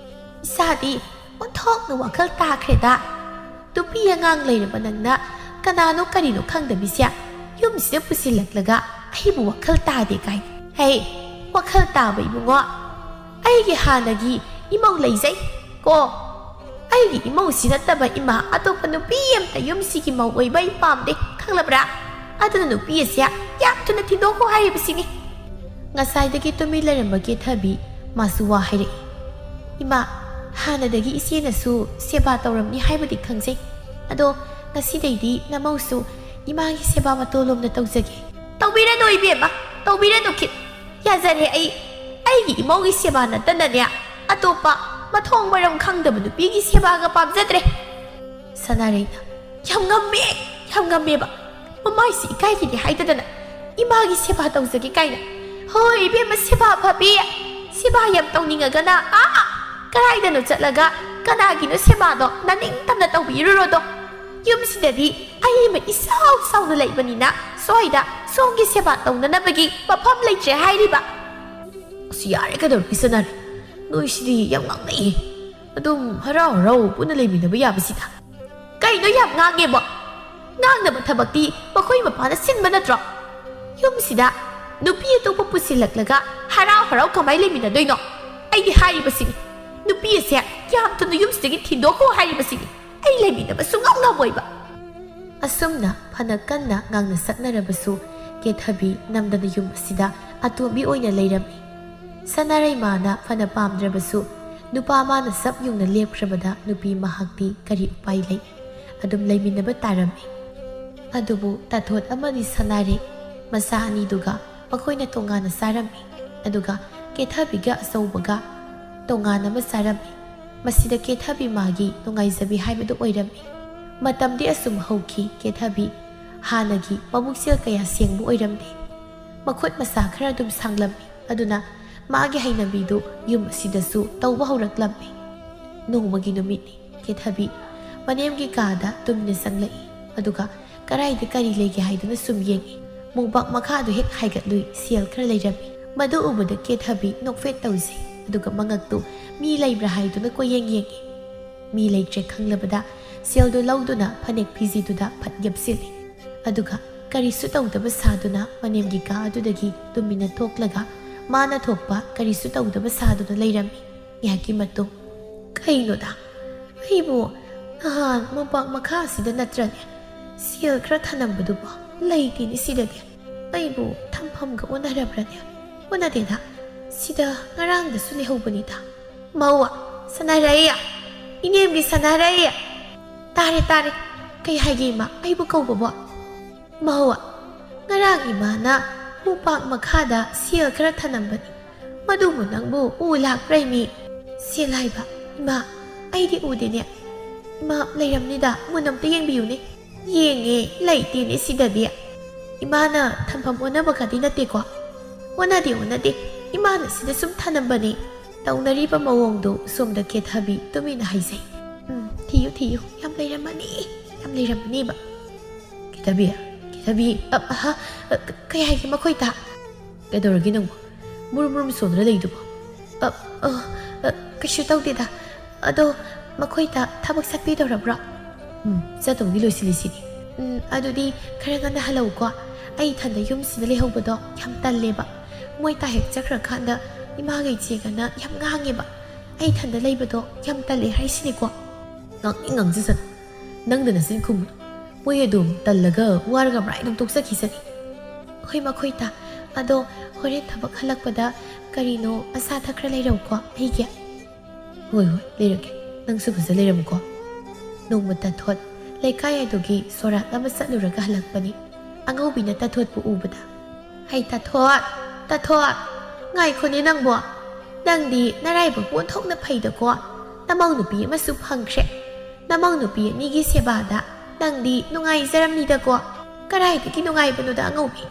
ꯏꯁꯥꯗꯤ ꯑꯣꯟꯊꯣꯛꯅ ꯋꯥꯈꯜ ꯇꯥꯈ꯭ꯔꯦꯗ꯫ ꯅꯨꯄꯤ ꯑꯉꯥꯡ ꯂꯩꯔꯕ ꯅꯪꯅ ꯀꯅꯥꯅꯣ ꯀꯔꯤꯅꯣ ꯈꯪꯗꯕꯤꯁꯦ ꯌꯨꯝꯁꯤꯗ ꯄꯨꯁꯤꯜꯂꯛꯂꯒ ꯑꯩꯕꯨ ꯋꯥꯈꯜ ꯇꯥꯗꯦ ꯀꯥꯏꯅ꯫ ꯍꯦ, ꯋꯥꯈꯜ ꯇꯥꯕ ꯏꯕꯨꯡꯉꯣ, ꯑꯩꯒꯤ ꯍꯥꯟꯅꯒꯤ ꯏꯃꯧ ꯂꯩꯖꯩ ꯀꯣ꯫ ꯑꯩꯒꯤ ꯏꯃꯧꯁꯤ ꯅꯠꯇꯕ ꯏꯃꯥ ꯑꯇꯣꯞꯄ ꯅꯨꯄꯤ ꯑꯃꯇ ꯌꯨꯝꯁꯤꯒꯤ ꯃꯧ ꯑꯣꯏꯕ ꯑꯩ ꯄꯥꯝꯗꯦ, ꯈꯪꯂꯕ꯭ꯔꯥ? ꯑꯗꯨꯅ ꯅꯨꯄꯤ ꯑꯁꯦ ꯌꯥꯝ ꯊꯨꯅ ꯊꯤꯟꯗꯣꯛꯈꯣ ꯍꯥꯏꯔꯤꯕꯁꯤꯅꯤ꯫ ꯉꯁꯥꯏꯗꯒꯤ ꯇꯨꯃꯤꯟ ꯂꯩꯔꯝꯕ ꯀꯦꯊꯕꯤ ꯃꯥꯁꯨ ꯋꯥ ꯍꯥꯏꯔꯛꯏ꯫ ꯏꯃꯥ, ꯍꯥꯟꯅꯗꯒꯤ ꯏꯆꯦꯅꯁꯨ ꯁꯦꯕꯥ ꯇꯧꯔꯝꯅꯤ ꯍꯥꯏꯕꯗꯤ ꯈꯪꯖꯩ꯫ ꯑꯗꯣ ꯉꯁꯤꯗꯩꯗꯤ ꯅꯃꯧꯁꯨ ꯏꯃꯥꯒꯤ ꯁꯦꯕꯥ ꯃꯇꯣꯂꯣꯝꯅ ꯇꯧꯖꯒꯦ꯫ ꯇꯧꯕꯤꯔꯅꯨ ꯏꯕꯦꯝꯃ, ꯇꯧꯕꯤꯔꯅꯨ ꯈꯤꯠ꯫ ꯌꯥꯖꯔꯦ ꯑꯩ꯫ ꯑꯩꯒꯤ ꯏꯃꯧꯒꯤ ꯁꯦꯕꯥ ꯅꯠꯇꯅꯅꯦ ꯑꯇꯣꯞꯄ ꯃꯊꯣꯡ ꯃꯔꯝ ꯈꯪꯗꯕ ꯅꯨꯄꯤꯒꯤ ꯁꯦꯕꯥꯒ ꯄꯥꯝꯖꯗ꯭ꯔꯦ꯫ ꯁꯅꯥꯔꯩꯅ, "ꯌꯥꯝ ꯉꯝꯃꯦ, ꯌꯥꯝ ꯉꯝꯃꯦꯕ꯫ ꯃꯃꯥꯏꯁꯤ ꯏꯀꯥꯏꯒꯤꯗꯤ ꯍꯥꯏꯗꯗꯅ ꯏꯃꯥꯒꯤ ꯁꯦꯕꯥ ꯇꯧꯖꯒꯦ ꯀꯥꯏꯅ꯫ ꯍꯣꯏ ꯏꯕꯦꯝꯃ, ꯁꯦꯕꯥ ꯐꯕꯤ, ꯁꯦꯕꯥ ꯌꯥꯝ ꯇꯧꯅꯤꯡꯉꯒꯅ ꯑꯥ ꯀꯗꯥꯏꯗꯅꯣ ꯆꯠꯂꯒ ꯀꯅꯥꯒꯤꯅꯣ ꯁꯦꯕꯥꯗꯣ ꯅꯅꯤꯡꯇꯝꯅ ꯇꯧꯕꯤꯔꯨꯔꯣꯗꯣ꯫ ꯌꯨꯝꯁꯤꯗꯗꯤ ꯑꯩ ꯑꯃ ꯏꯁꯥꯎ ꯁꯥꯎꯅ ꯂꯩꯕꯅꯤꯅ ꯁ꯭ꯋꯥꯏꯗ ꯁꯣꯝꯒꯤ ꯁꯦꯕꯥ ꯇꯧꯅꯅꯕꯒꯤ ꯃꯐꯝ ꯂꯩꯇ꯭ꯔꯦ ꯍꯥꯏꯔꯤꯕ꯫" "ꯑꯁ, ꯌꯥꯔꯦ, ꯀꯩꯗꯧꯔꯒꯦ ꯁꯅꯥꯔꯩ? ꯅꯣꯏꯁꯤꯗꯤ ꯌꯥꯝ ꯉꯥꯡꯅꯩꯌꯦ꯫ ꯑꯗꯨꯝ ꯍꯔꯥꯎ ꯍꯔꯥꯎ ꯄꯨꯟꯅ ꯂꯩꯃꯤꯟꯅꯕ ꯌꯥꯕꯁꯤꯗ꯫ ꯀꯩꯅꯣ ꯌꯥꯝ ꯉꯥꯡꯉꯦꯕꯣ? ꯉꯥꯡꯅꯕ ꯊꯕꯛꯇꯤ ꯃꯈꯣꯏ ꯃꯄꯥꯅ ꯁꯤꯟꯕ ꯅꯠꯇ꯭ꯔꯣ? ꯌꯨꯝꯁꯤꯗ ꯅꯨꯄꯤ ꯑꯇꯣꯞꯄ ꯄꯨꯁꯤꯜꯂꯛꯂꯒ ꯍꯔꯥꯎ ꯍꯔꯥꯎ ꯀꯃꯥꯏ ꯂꯩꯃꯤꯟꯅꯗꯣꯏꯅꯣ? ꯑꯩꯗꯤ ꯍꯥꯏꯔꯤꯕꯁꯤꯅꯤ, ꯅꯨꯄꯤ ꯑꯁꯦ ꯌꯥꯝ ꯊꯨꯅ ꯌꯨꯝꯁꯤꯗꯒꯤ ꯊꯤꯟꯗꯣꯛꯈꯣ ꯍꯥꯏꯔꯤꯕꯁꯤꯅꯤ꯫ ꯑꯩ ꯂꯩꯃꯤꯟꯅꯕ ꯁꯨꯡꯉꯝ ꯉꯝꯃꯣꯏꯕ꯫ ꯑꯁꯨꯝꯅ ꯐꯅ ꯀꯟꯅ ꯉꯥꯡꯅ ꯁꯛꯅꯔꯕꯁꯨ, ꯀꯦꯊꯕꯤ ꯅꯝꯗꯅ ꯌꯨꯝ ꯑꯁꯤꯗ ꯑꯇꯣꯝꯕꯤ ꯑꯣꯏꯅ ꯂꯩꯔꯝꯃꯤ꯫ ꯁꯅꯥꯔꯩꯃꯥꯅ ꯐꯅ ꯄꯥꯝꯗ꯭ꯔꯕꯁꯨ, ꯅꯨꯄꯥ ꯃꯥꯅ ꯁꯞ ꯌꯨꯡꯅ ꯂꯦꯞꯈ꯭ꯔꯕꯗ ꯅꯨꯄꯤ ꯃꯍꯥꯛꯇꯤ ꯀꯔꯤ ꯎꯄꯥꯏ ꯂꯩ? ꯑꯗꯨꯝ ꯂꯩꯃꯤꯟꯅꯕ ꯇꯥꯔꯝꯃꯤ꯫ ꯑꯗꯨꯕꯨ ꯇꯥꯊꯣꯠ ꯑꯃꯗꯤ ꯁꯅꯥꯔꯩ ꯃꯆꯥ ꯑꯅꯤꯗꯨꯒ ꯃꯈꯣꯏꯅ ꯇꯣꯉꯥꯟꯅ ꯆꯥꯔꯝꯃꯤ꯫ ꯑꯗꯨꯒ ꯀꯦꯊꯕꯤꯒ ꯑꯆꯧꯕꯒ ꯇꯣꯉꯥꯟ ꯑꯃ ꯆꯥꯔꯝꯃꯤ꯫ ꯃꯁꯤꯗ ꯀꯦꯊꯕꯤ ꯃꯥꯒꯤ ꯅꯨꯡꯉꯥꯏꯖꯕꯤ ꯍꯥꯏꯕꯗꯨ ꯑꯣꯏꯔꯝꯃꯤ꯫ ꯃꯇꯝꯗꯤ ꯑꯁꯨꯝ ꯍꯧꯈꯤ꯫ ꯀꯦꯊꯕꯤ ꯍꯥꯟꯅꯒꯤ ꯃꯕꯨꯛꯆꯦꯜ ꯀꯌꯥ ꯁꯦꯡꯕ ꯑꯣꯏꯔꯝꯗꯦ꯫ ꯃꯈꯨꯠ ꯃꯁꯥ ꯈꯔ ꯑꯗꯨꯝ ꯁꯥꯡꯂꯝꯃꯤ꯫ ꯑꯗꯨꯅ ꯃꯥꯒꯤ ꯍꯩꯅꯕꯤꯗꯨ ꯌꯨꯝ ꯑꯁꯤꯗꯁꯨ ꯇꯧꯕ ꯍꯧꯔꯛꯂꯝꯃꯤ꯫ ꯅꯣꯡꯃꯒꯤ ꯅꯨꯃꯤꯠꯅꯤ꯫ ꯀꯦꯊꯕꯤ ꯃꯅꯦꯝꯒꯤ ꯀꯥꯗ ꯇꯨꯝꯅ ꯆꯪꯂꯛꯏ꯫ ꯑꯗꯨꯒ ꯀꯔꯥꯏꯗ ꯀꯔꯤ ꯂꯩꯒꯦ ꯍꯥꯏꯗꯨꯅ ꯁꯨꯝ ꯌꯦꯡꯏ꯫ ꯃꯣꯝꯄꯥꯛ ꯃꯈꯥꯗꯨ ꯍꯦꯛ ꯍꯥꯏꯒꯠꯂꯨꯏ, ꯁꯦꯜ ꯈꯔ ꯂꯩꯔꯝꯃꯤ꯫ ꯃꯗꯨ ꯎꯕꯗ ꯀꯦꯊꯕꯤ ꯅꯣꯛꯐꯦꯠ ꯇꯧꯖꯩ꯫ ꯑꯗꯨꯒ ꯃꯉꯛꯇꯨ ꯃꯤ ꯂꯩꯕ꯭ꯔꯥ ꯍꯥꯏꯗꯨꯅ ꯀꯣꯏꯌꯦꯡ ꯌꯦꯡꯏ꯫ ꯃꯤ ꯂꯩꯇ꯭ꯔꯦ ꯈꯪꯂꯕꯗ ꯁꯦꯜꯗꯨ ꯂꯧꯗꯨꯅ ꯐꯅꯦꯛ ꯐꯤꯖꯤꯗꯨꯗ ꯐꯠ ꯌꯦꯞꯁꯤꯜꯂꯤ꯫ ꯑꯗꯨꯒ ꯀꯔꯤꯁꯨ ꯇꯧꯗꯕ ꯁꯥꯗꯨꯅ ꯃꯅꯦꯝꯒꯤ ꯀꯥ ꯑꯗꯨꯗꯒꯤ ꯇꯨꯃꯤꯟꯅ ꯊꯣꯛꯂꯒ ꯃꯥꯅ ꯊꯣꯛꯄ ꯀꯔꯤꯁꯨ ꯇꯧꯗꯕ ꯁꯥꯗꯨꯅ ꯂꯩꯔꯝꯃꯤ꯫ ꯉꯥꯏꯍꯥꯛꯀꯤ ꯃꯇꯨꯡ, "ꯀꯩꯅꯣꯗ, ꯑꯩꯕꯨ ꯅꯍꯥꯟ ꯃꯣꯝꯄꯥꯛ ꯃꯈꯥ ꯑꯁꯤꯗ ꯅꯠꯇ꯭ꯔꯅꯦ ꯁꯦꯜ ꯈꯔ ꯊꯅꯝꯕꯗꯨꯕꯣ? ꯂꯩꯇꯦꯅꯦ ꯁꯤꯗꯗꯤ꯫ ꯑꯩꯕꯨ ꯊꯝꯐꯝꯒ ꯑꯣꯟꯅꯔꯕ꯭ꯔꯅꯦ? ꯑꯣꯟꯅꯗꯦꯗ, ꯁꯤꯗ ꯉꯔꯥꯡꯗꯁꯨ ꯂꯩꯍꯧꯕꯅꯤꯗ꯫ ꯃꯧ, ꯁꯅꯥꯔꯩ, ꯏꯅꯦꯝꯕꯤ ꯁꯅꯥꯔꯩ!" "ꯇꯥꯔꯦ, ꯇꯥꯔꯦ꯫ ꯀꯩ ꯍꯥꯏꯒꯦ ꯏꯃꯥ? ꯑꯩꯕꯨ ꯀꯧꯕꯕꯣ?" "ꯃꯧ, ꯉꯔꯥꯡ ꯏꯃꯥꯅ ꯎꯄꯥꯛ ꯃꯈꯥꯗ ꯁꯦꯜ ꯈꯔ ꯊꯅꯝꯕꯅꯤ꯫ ꯃꯗꯨꯕꯨ ꯅꯪꯕꯨ ꯎ ꯂꯥꯛꯄ꯭ꯔꯥ ꯏꯃꯤ?" "ꯁꯦꯜ ꯍꯥꯏꯕ? ꯏꯃꯥ, ꯑꯩꯗꯤ ꯎꯗꯦꯅꯦ꯫ ꯏꯃꯥ, ꯂꯩꯔꯝꯅꯤꯗ, ꯃꯨꯟꯅ ꯑꯝꯇ ꯌꯦꯡꯕꯤꯌꯨꯅꯦ꯫" "ꯌꯦꯡꯉꯦ, ꯂꯩꯇꯦꯅꯦ ꯁꯤꯗꯗꯤ꯫ ꯏꯃꯥꯅ ꯊꯝꯐꯝ ꯑꯣꯟꯅꯕꯒꯗꯤ ꯅꯠꯇꯦꯀꯣ?" "ꯑꯣꯟꯅꯗꯦ, ꯑꯣꯟꯅꯗꯦ꯫ ꯏꯃꯥꯅ ꯁꯤꯗ ꯁꯨꯝ ꯊꯅꯝꯕꯅꯦ꯫" ꯇꯧꯅꯔꯤꯕ ꯃꯑꯣꯡꯗꯨ ꯁꯣꯝꯗ ꯀꯦꯊꯕꯤ ꯇꯨꯃꯤꯟꯅ ꯍꯥꯏꯖꯩ꯫ "ꯎꯝ, ꯊꯤꯌꯨ, ꯊꯤꯌꯨ꯫ ꯌꯥꯝ ꯂꯩꯔꯝꯃꯅꯤ, ꯌꯥꯝ ꯂꯩꯔꯝꯃꯅꯤꯕ꯫" "ꯀꯦꯊꯕꯤ, ꯀꯦꯊꯕꯤ, ꯑ, ꯑꯍ, ꯑ, ꯀ-, ꯀꯩ ꯍꯥꯏꯒꯦ ꯃꯈꯣꯏꯗ?" "ꯀꯩꯗꯧꯔꯒꯦ ꯅꯪꯕꯨ? ꯃꯨꯔꯨꯝ ꯃꯨꯔꯨꯝ ꯁꯣꯟꯗꯨꯅ ꯂꯩꯗꯨꯕꯨ?" "ꯑ, ꯑ, ꯑ, ꯀꯩꯁꯨ ꯇꯧꯗꯦꯗ꯫ ꯑꯗꯣ ꯃꯈꯣꯏꯗ ꯊꯕꯛ ꯆꯠꯄꯤꯗꯧꯔꯕ꯭ꯔꯣ? ꯎꯝ, ꯆꯠꯇꯧꯒꯤ ꯂꯣꯏꯁꯤꯜꯂꯤꯁꯤꯗꯤ꯫ ꯎꯝ, ꯑꯗꯨꯗꯤ ꯈꯔ ꯉꯟꯅ ꯍꯜꯂꯛꯎꯀꯣ꯫ ꯑꯩ ꯏꯊꯟꯗ ꯌꯨꯝꯁꯤꯗ ꯂꯩꯍꯧꯕꯗꯣ ꯌꯥꯝ ꯇꯜꯂꯦꯕ꯫ ꯃꯣꯏ ꯇꯥ ꯍꯦꯛ ꯆꯠꯈ꯭ꯔꯀꯥꯟꯗ ꯏꯃꯥꯒ ꯏꯆꯦꯒꯅ ꯌꯥꯝ ꯉꯥꯡꯉꯦꯕ꯫ ꯑꯩ ꯏꯊꯟꯗ ꯂꯩꯕꯗꯣ ꯌꯥꯝ ꯇꯜꯂꯦ ꯍꯥꯏꯁꯤꯅꯤꯀꯣ꯫ ꯉꯥꯡꯅꯤꯡ ꯉꯥꯡꯖꯁꯅꯨ꯫ ꯅꯪꯗ ꯅꯆꯤꯟ ꯈꯨꯝꯃꯨ꯫ ꯃꯣꯏ ꯑꯗꯨꯝ ꯇꯜꯂꯒ ꯋꯥꯔꯒ ꯃꯔꯥꯏ ꯑꯗꯨꯝ ꯇꯣꯛꯆꯈꯤꯁꯅꯤ꯫ ꯍꯣꯏ ꯃꯈꯣꯏ ꯇꯥ꯫ ꯑꯗꯣ ꯍꯣꯔꯦꯟ ꯊꯕꯛ ꯍꯜꯂꯛꯄꯗ ꯀꯔꯤꯅꯣ ꯑꯆꯥ ꯑꯊꯛ ꯈꯔ ꯂꯩꯔꯧꯀꯣ ꯑꯩꯒꯤ꯫ ꯍꯣꯏ ꯍꯣꯏ, ꯂꯩꯔꯛꯀꯦ꯫ ꯅꯪꯁꯨ ꯐꯖ ꯂꯩꯔꯝꯃꯨꯀꯣ꯫ ꯅꯣꯡꯃ ꯇꯥꯊꯣꯠ ꯂꯩꯀꯥꯏ ꯑꯗꯨꯒꯤ ꯁꯣꯔꯥꯠ ꯑꯃ ꯆꯠꯂꯨꯔꯒ ꯍꯜꯂꯛꯄꯅꯤ꯫ ꯑꯉꯧꯕꯤꯅ ꯇꯥꯊꯣꯠꯄꯨ ꯎꯕꯗ, "ꯍꯩ ꯇꯥꯊꯣꯠ, ꯇꯥꯊꯣꯠ, ꯉꯥꯏꯈꯣꯅꯦ ꯅꯪꯕꯣ꯫ ꯅꯪꯗꯤ ꯅꯔꯥꯏꯕꯛꯄꯨ ꯑꯣꯟꯊꯣꯛꯅ ꯐꯩꯗꯀꯣ꯫ ꯅꯃꯧ ꯅꯨꯄꯤ ꯑꯃꯁꯨ ꯐꯪꯈ꯭ꯔꯦ꯫ ꯅꯃꯧ ꯅꯨꯄꯤ ꯑꯅꯤꯒꯤ ꯁꯦꯕꯥꯗ ꯅꯪꯗꯤ ꯅꯨꯡꯉꯥꯏꯖꯔꯝꯅꯤꯗꯀꯣ꯫ ꯀꯔꯥꯏꯗꯒꯤ ꯅꯨꯡꯉꯥꯏꯕꯅꯣꯗ ꯑꯉꯧꯕꯤ?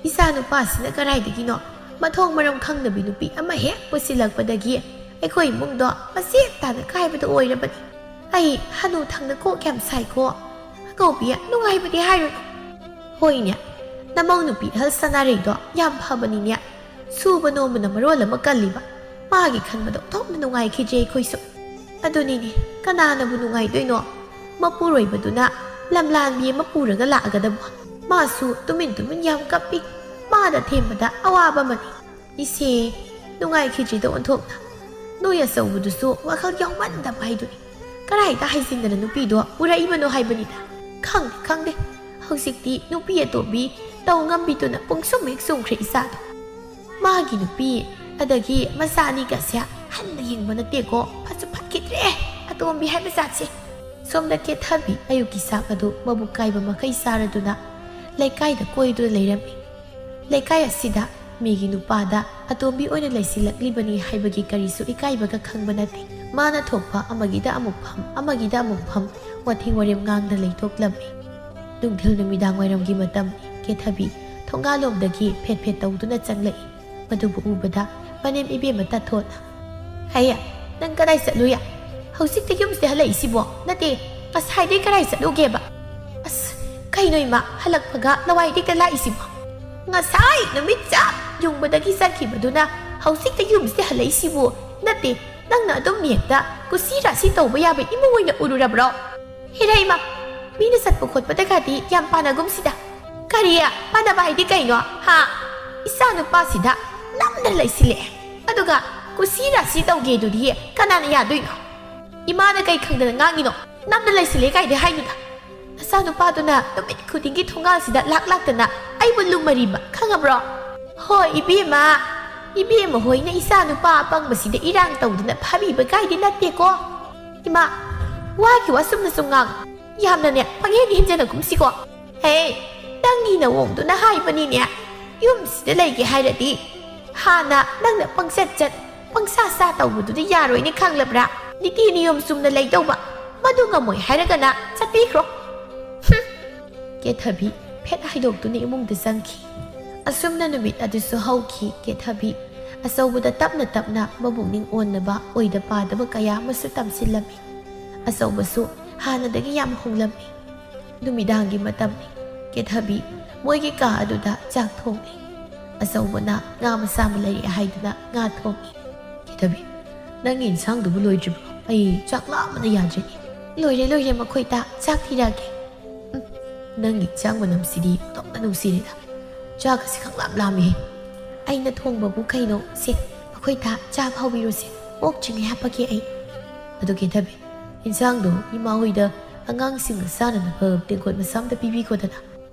ꯏꯆꯥ ꯅꯨꯄꯥꯁꯤꯅ ꯀꯔꯥꯏꯗꯒꯤꯅꯣ ꯃꯊꯣꯡ ꯃꯔꯝ ꯈꯪꯗꯕꯤ ꯅꯨꯄꯤ ꯑꯃ ꯍꯦꯛ ꯄꯨꯁꯤꯜꯂꯛꯄꯗꯒꯤ ꯑꯩꯈꯣꯏ ꯏꯃꯨꯡꯗꯣ ꯃꯆꯦꯠ ꯇꯥꯅ ꯀꯥꯏꯕꯗ ꯑꯣꯏꯔꯕꯅꯤ꯫ ꯑꯩ ꯍꯅꯨ ꯊꯪꯅ ꯀꯣꯛ ꯌꯥꯝ ꯁꯥꯏꯀꯣ꯫ ꯑꯉꯧꯕꯤ, ꯅꯨꯡꯉꯥꯏꯕꯗꯤ ꯍꯥꯏꯔꯨꯅꯨ꯫ ꯍꯣꯏꯅꯦ, ꯅꯃꯧ ꯅꯨꯄꯤ ꯑꯍꯜ ꯁꯅꯥꯔꯩꯗꯣ ꯌꯥꯝ ꯐꯕꯅꯤꯅꯦ꯫ ꯁꯨꯕ ꯅꯣꯝꯕꯅ ꯃꯔꯣꯜ ꯑꯃ ꯀꯜꯂꯤꯕ꯫ ꯃꯥꯒꯤ ꯈꯟꯕꯗ ꯑꯣꯟꯊꯣꯛꯅ ꯅꯨꯡꯉꯥꯏꯈꯤꯗ꯭ꯔꯦ ꯑꯩꯈꯣꯏꯁꯨ꯫ ꯑꯗꯨꯅꯤꯅꯦ, ꯀꯅꯥꯅꯕꯨ ꯅꯨꯡꯉꯥꯏꯗꯣꯏꯅꯣ? ꯃꯄꯨꯔꯣꯏꯕꯗꯨꯅ ꯂꯝꯂꯥꯟꯕꯤ ꯑꯃ ꯄꯨꯔꯒ ꯂꯥꯛꯑꯒꯗꯕ꯫ ꯃꯥꯁꯨ ꯇꯨꯃꯤꯟ ꯇꯨꯃꯤꯟ ꯌꯥꯝ ꯀꯞꯄꯤ꯫ ꯃꯥꯅ ꯊꯦꯝꯕꯗ ꯑꯋꯥꯕ ꯑꯃꯅꯤ꯫ ꯏꯆꯦ, ꯅꯨꯡꯉꯥꯏꯈꯤꯗ꯭ꯔꯤꯗ ꯑꯣꯟꯊꯣꯛꯅ꯫ ꯅꯣꯏ ꯑꯆꯧꯕꯗꯨꯁꯨ ꯋꯥꯈꯜ ꯌꯥꯎꯃꯟꯗꯕ ꯍꯥꯏꯗꯨꯅꯤ꯫ ꯀꯗꯥꯏꯗ ꯍꯥꯏꯖꯤꯟꯗꯅ ꯅꯨꯄꯤꯗꯣ ꯄꯨꯔꯛꯏꯕꯅꯣ ꯍꯥꯏꯕꯅꯤꯗ꯫ ꯈꯪꯗꯦ, ꯈꯪꯗꯦ꯫ ꯍꯧꯖꯤꯛꯇꯤ ꯅꯨꯄꯤ ꯑꯇꯣꯝꯕꯤ ꯇꯧ ꯉꯝꯕꯤꯗꯨꯅ ꯄꯨꯡꯁꯨꯝ ꯍꯦꯛ ꯆꯨꯝꯈ꯭ꯔꯦ ꯏꯆꯥꯗꯣ꯫ ꯃꯥꯒꯤ ꯅꯨꯄꯤ, ꯑꯗꯒꯤ ꯃꯆꯥ ꯑꯅꯤꯒꯁꯦ ꯍꯟꯅ ꯌꯦꯡꯕ ꯅꯠꯇꯦꯀꯣ꯫ ꯐꯠꯁꯨ ꯐꯠꯈꯤꯗ꯭ꯔꯦ ꯑꯇꯣꯝꯕꯤ ꯍꯥꯏꯕ ꯖꯥꯠꯁꯦ꯫ ꯁꯣꯝꯗ ꯀꯦꯊꯕꯤ ꯑꯌꯨꯛꯀꯤ ꯆꯥꯛ ꯑꯗꯨ ꯃꯕꯨꯛ ꯀꯥꯏꯕ ꯃꯈꯩ ꯆꯥꯔꯗꯨꯅ ꯂꯩꯀꯥꯏꯗ ꯀꯣꯏꯗꯨꯅ ꯂꯩꯔꯝꯃꯤ꯫ ꯂꯩꯀꯥꯏ ꯑꯁꯤꯗ ꯃꯤꯒꯤ ꯅꯨꯄꯥꯗ ꯑꯇꯣꯝꯕꯤ ꯑꯣꯏꯅ ꯂꯩꯁꯤꯜꯂꯛꯂꯤꯕꯅꯤ ꯍꯥꯏꯕꯒꯤ ꯀꯔꯤꯁꯨ ꯏꯀꯥꯏꯕꯒ ꯈꯪꯕ ꯅꯠꯇꯦ꯫ ꯃꯥꯅ ꯊꯣꯛꯄ ꯑꯃꯒꯤꯗ ꯑꯃꯨꯛ ꯐꯝ, ꯑꯃꯒꯤꯗ ꯑꯃꯨꯛ ꯐꯝ, ꯋꯥꯊꯤ ꯋꯥꯔꯦꯝ ꯉꯥꯡꯗ ꯂꯩꯊꯣꯛꯂꯝꯃꯤ꯫ ꯅꯨꯡꯊꯤꯜ ꯅꯨꯃꯤꯗꯥꯡ ꯋꯥꯏꯔꯝꯒꯤ ꯃꯇꯝꯅꯤ꯫ ꯀꯦꯊꯕꯤ ꯊꯣꯡꯒꯥꯜꯂꯣꯝꯗꯒꯤ ꯐꯦꯠ ꯐꯦꯠ ꯇꯧꯗꯨꯅ ꯆꯪꯂꯛꯏ꯫ ꯃꯗꯨꯕꯨ ꯎꯕꯗ ꯃꯅꯦꯝ ꯏꯕꯦꯝꯃ ꯇꯥꯊꯣꯠꯅ, "ꯍꯩꯌꯦ, ꯅꯪ ꯀꯗꯥꯏ ꯆꯠꯂꯨꯏ? ꯍꯧꯖꯤꯛꯇ ꯌꯨꯝꯁꯤꯗ ꯍꯜꯂꯛꯏꯁꯤꯕꯣ? ꯅꯠꯇꯦ, ꯉꯁꯥꯏꯗꯩ ꯀꯗꯥꯏ ꯆꯠꯂꯨꯒꯦꯕ?" "ꯑꯁ, ꯀꯩꯅꯣ ꯏꯃꯥ, ꯍꯜꯂꯛꯄꯒ ꯂꯋꯥꯏꯗꯩꯗ ꯂꯥꯛꯏꯁꯤꯕꯣ? ꯉꯁꯥꯏ ꯅꯨꯃꯤꯠ ꯆꯞ ꯌꯨꯡꯕꯗꯒꯤ ꯆꯠꯈꯤꯕꯗꯨꯅ ꯍꯧꯖꯤꯛꯇ ꯌꯨꯝꯁꯤꯗ ꯍꯜꯂꯛꯏꯁꯤꯕꯨ? ꯅꯠꯇꯦ, ꯅꯪꯅ ꯑꯗꯨꯝ ꯍꯦꯛꯇ ꯀꯨꯁꯤ ꯔꯥꯁꯤ ꯇꯧꯕ ꯌꯥꯕ ꯏꯃꯨꯡ ꯑꯣꯏꯅ ꯎꯔꯨꯔꯕ꯭ꯔꯣ? ꯍꯦꯔꯩꯃ, ꯃꯤꯅ ꯆꯠꯄ ꯈꯣꯠꯄꯗꯒꯗꯤ ꯌꯥꯝ ꯄꯥꯟꯅꯒꯨꯝꯁꯤꯗ꯫ ꯀꯔꯤ? ꯄꯥꯟꯅꯕ ꯍꯥꯏꯗꯤ ꯀꯩꯅꯣ? ꯍꯥ? ꯏꯆꯥ ꯅꯨꯄꯥꯁꯤꯗ ꯅꯝꯅ ꯂꯩꯁꯤꯜꯂꯛꯑꯦ꯫ ꯑꯗꯨꯒ ꯀꯨꯁꯤ ꯔꯥꯁꯤ ꯇꯧꯒꯦꯗꯨꯗꯤ ꯀꯅꯥꯅ ꯌꯥꯗꯣꯏꯅꯣ? ꯏꯃꯥꯅ ꯀꯩ ꯈꯪꯗꯅ ꯉꯥꯡꯉꯤꯅꯣ? ꯅꯝꯅ ꯂꯩꯁꯤꯜꯂꯦ ꯀꯥꯏꯗꯤ ꯍꯥꯏꯅꯨꯗ꯫ ꯅꯆꯥꯅꯨꯄꯥꯗꯨꯅ ꯅꯨꯃꯤꯠ ꯈꯨꯗꯤꯡꯒꯤ ꯊꯣꯡꯒꯥꯜꯁꯤꯗ ꯂꯥꯛ ꯂꯥꯛꯇꯅ ꯑꯩꯕꯨ ꯂꯨꯝꯃꯔꯤꯕ, ꯈꯪꯉꯕ꯭ꯔꯣ? ꯍꯣꯏ, ꯏꯕꯦꯝꯃ, ꯏꯕꯦꯝꯃ ꯍꯣꯏꯅ ꯏꯆꯥ ꯅꯨꯄꯥ ꯑꯄꯪꯕꯁꯤꯗ ꯏꯔꯥꯡ ꯇꯧꯗꯅ ꯐꯥꯕꯤꯕ ꯀꯥꯏꯗꯤ ꯅꯠꯇꯦꯀꯣ꯫ ꯏꯃꯥ, ꯋꯥꯒꯤ ꯋꯥ ꯆꯨꯝꯅ ꯁꯨꯝ ꯉꯥꯡ, ꯌꯥꯝꯅꯅꯦ ꯄꯪꯍꯦꯟ ꯍꯦꯟꯖꯅꯒꯨꯝꯁꯤꯀꯣ꯫ ꯍꯦ, ꯅꯪꯒꯤ ꯅꯋꯣꯡꯗꯨꯅ ꯍꯥꯏꯕꯅꯤꯅꯦ꯫ ꯌꯨꯝꯁꯤꯗ ꯂꯩꯒꯦ ꯍꯥꯏꯔꯗꯤ ꯍꯥꯟꯅ ꯅꯪꯅ ꯄꯪꯆꯠ ꯆꯠ, ꯄꯪꯁꯥ ꯁꯥ ꯇꯧꯕꯗꯨꯗꯤ ꯌꯥꯔꯣꯏꯅꯦ, ꯈꯪꯂꯕ꯭ꯔꯥ? ꯅꯤꯇꯤ ꯅꯤꯌꯣꯝ ꯆꯨꯝꯅ ꯂꯩꯗꯧꯕ꯫ ꯃꯗꯨ ꯉꯝꯃꯣꯏ ꯍꯥꯏꯔꯒꯅ ꯆꯠꯄꯤꯈ꯭ꯔꯣ꯫ ꯍꯨꯝ꯫ ꯀꯦꯊꯕꯤ ꯐꯦꯠ ꯍꯥꯏꯗꯣꯛꯇꯨꯅ ꯏꯃꯨꯡꯗ ꯆꯪꯈꯤ꯫ ꯑꯁꯨꯝꯅ ꯅꯨꯃꯤꯠ ꯑꯗꯨꯁꯨ ꯍꯧꯈꯤ꯫ ꯀꯦꯊꯕꯤ ꯑꯆꯧꯕꯗ ꯇꯞꯅ ꯇꯞꯅ ꯃꯕꯨꯛꯅꯤꯡ ꯑꯣꯟꯅꯕ ꯑꯣꯏꯗ ꯄꯥꯗꯕ ꯀꯌꯥ ꯑꯃꯁꯨ ꯇꯝꯁꯤꯜꯂꯝꯃꯤ꯫ ꯑꯆꯧꯕꯁꯨ ꯍꯥꯟꯅꯗꯒꯤ ꯌꯥꯝ ꯍꯣꯡꯂꯝꯃꯤ꯫ ꯅꯨꯃꯤꯗꯥꯡꯒꯤ ꯃꯇꯝꯅꯤ꯫ ꯀꯦꯊꯕꯤ ꯃꯣꯏꯒꯤ ꯀꯥ ꯑꯗꯨꯗ ꯆꯥꯛ ꯊꯣꯡꯂꯤ꯫ ꯑꯆꯧꯕꯅ ꯉꯥ ꯃꯆꯥ ꯑꯃ ꯂꯩꯔꯛꯑꯦ ꯍꯥꯏꯗꯨꯅ ꯉꯥ ꯊꯣꯡꯉꯤ꯫ ꯀꯦꯊꯕꯤ, ꯅꯪꯒꯤ ꯏꯟꯁꯥꯡꯗꯨꯕꯨ ꯂꯣꯏꯗ꯭ꯔꯤꯕ꯭ꯔꯣ? ꯑꯩ ꯆꯥꯛ ꯂꯥꯝꯕꯅ ꯌꯥꯗ꯭ꯔꯦꯅꯦ꯫ ꯂꯣꯏꯔꯦ, ꯂꯣꯏꯔꯦ, ꯃꯈꯣꯏ ꯇꯥ ꯆꯥꯛ ꯊꯤꯔꯛꯑꯒꯦ꯫ ꯎꯝ, ꯅꯪꯒꯤ ꯏꯟꯁꯥꯡ ꯃꯅꯝꯁꯤꯗꯤ ꯑꯣꯟꯊꯣꯛꯅ ꯅꯨꯡꯁꯤꯔꯦꯗ꯫ ꯆꯥꯛ ꯑꯁꯤ ꯈꯪꯂꯥꯝ ꯂꯥꯝꯃꯦ꯫ ꯑꯩꯅ ꯊꯣꯡꯕꯕꯨ ꯀꯩꯅꯣ? ꯁꯦ, ꯃꯈꯣꯏ ꯇꯥ ꯆꯥꯕ ꯍꯧꯕꯤꯔꯣꯁꯦ꯫ ꯑꯣꯛꯇ꯭ꯔꯤꯉꯩ ꯍꯥꯞꯄꯛꯀꯦ ꯑꯩ꯫ ꯑꯗꯨ ꯀꯦꯊꯕꯤ, ꯏꯟꯁꯥꯡꯗꯣ ꯏꯃꯥ ꯍꯣꯏꯗ ꯑꯉꯥꯡꯁꯤꯡꯅ ꯆꯥꯅꯅꯕ ꯇꯦꯡꯀꯣꯠ ꯃꯆꯥ ꯑꯝꯇ ꯄꯤꯕꯤꯈꯣꯗꯅ꯫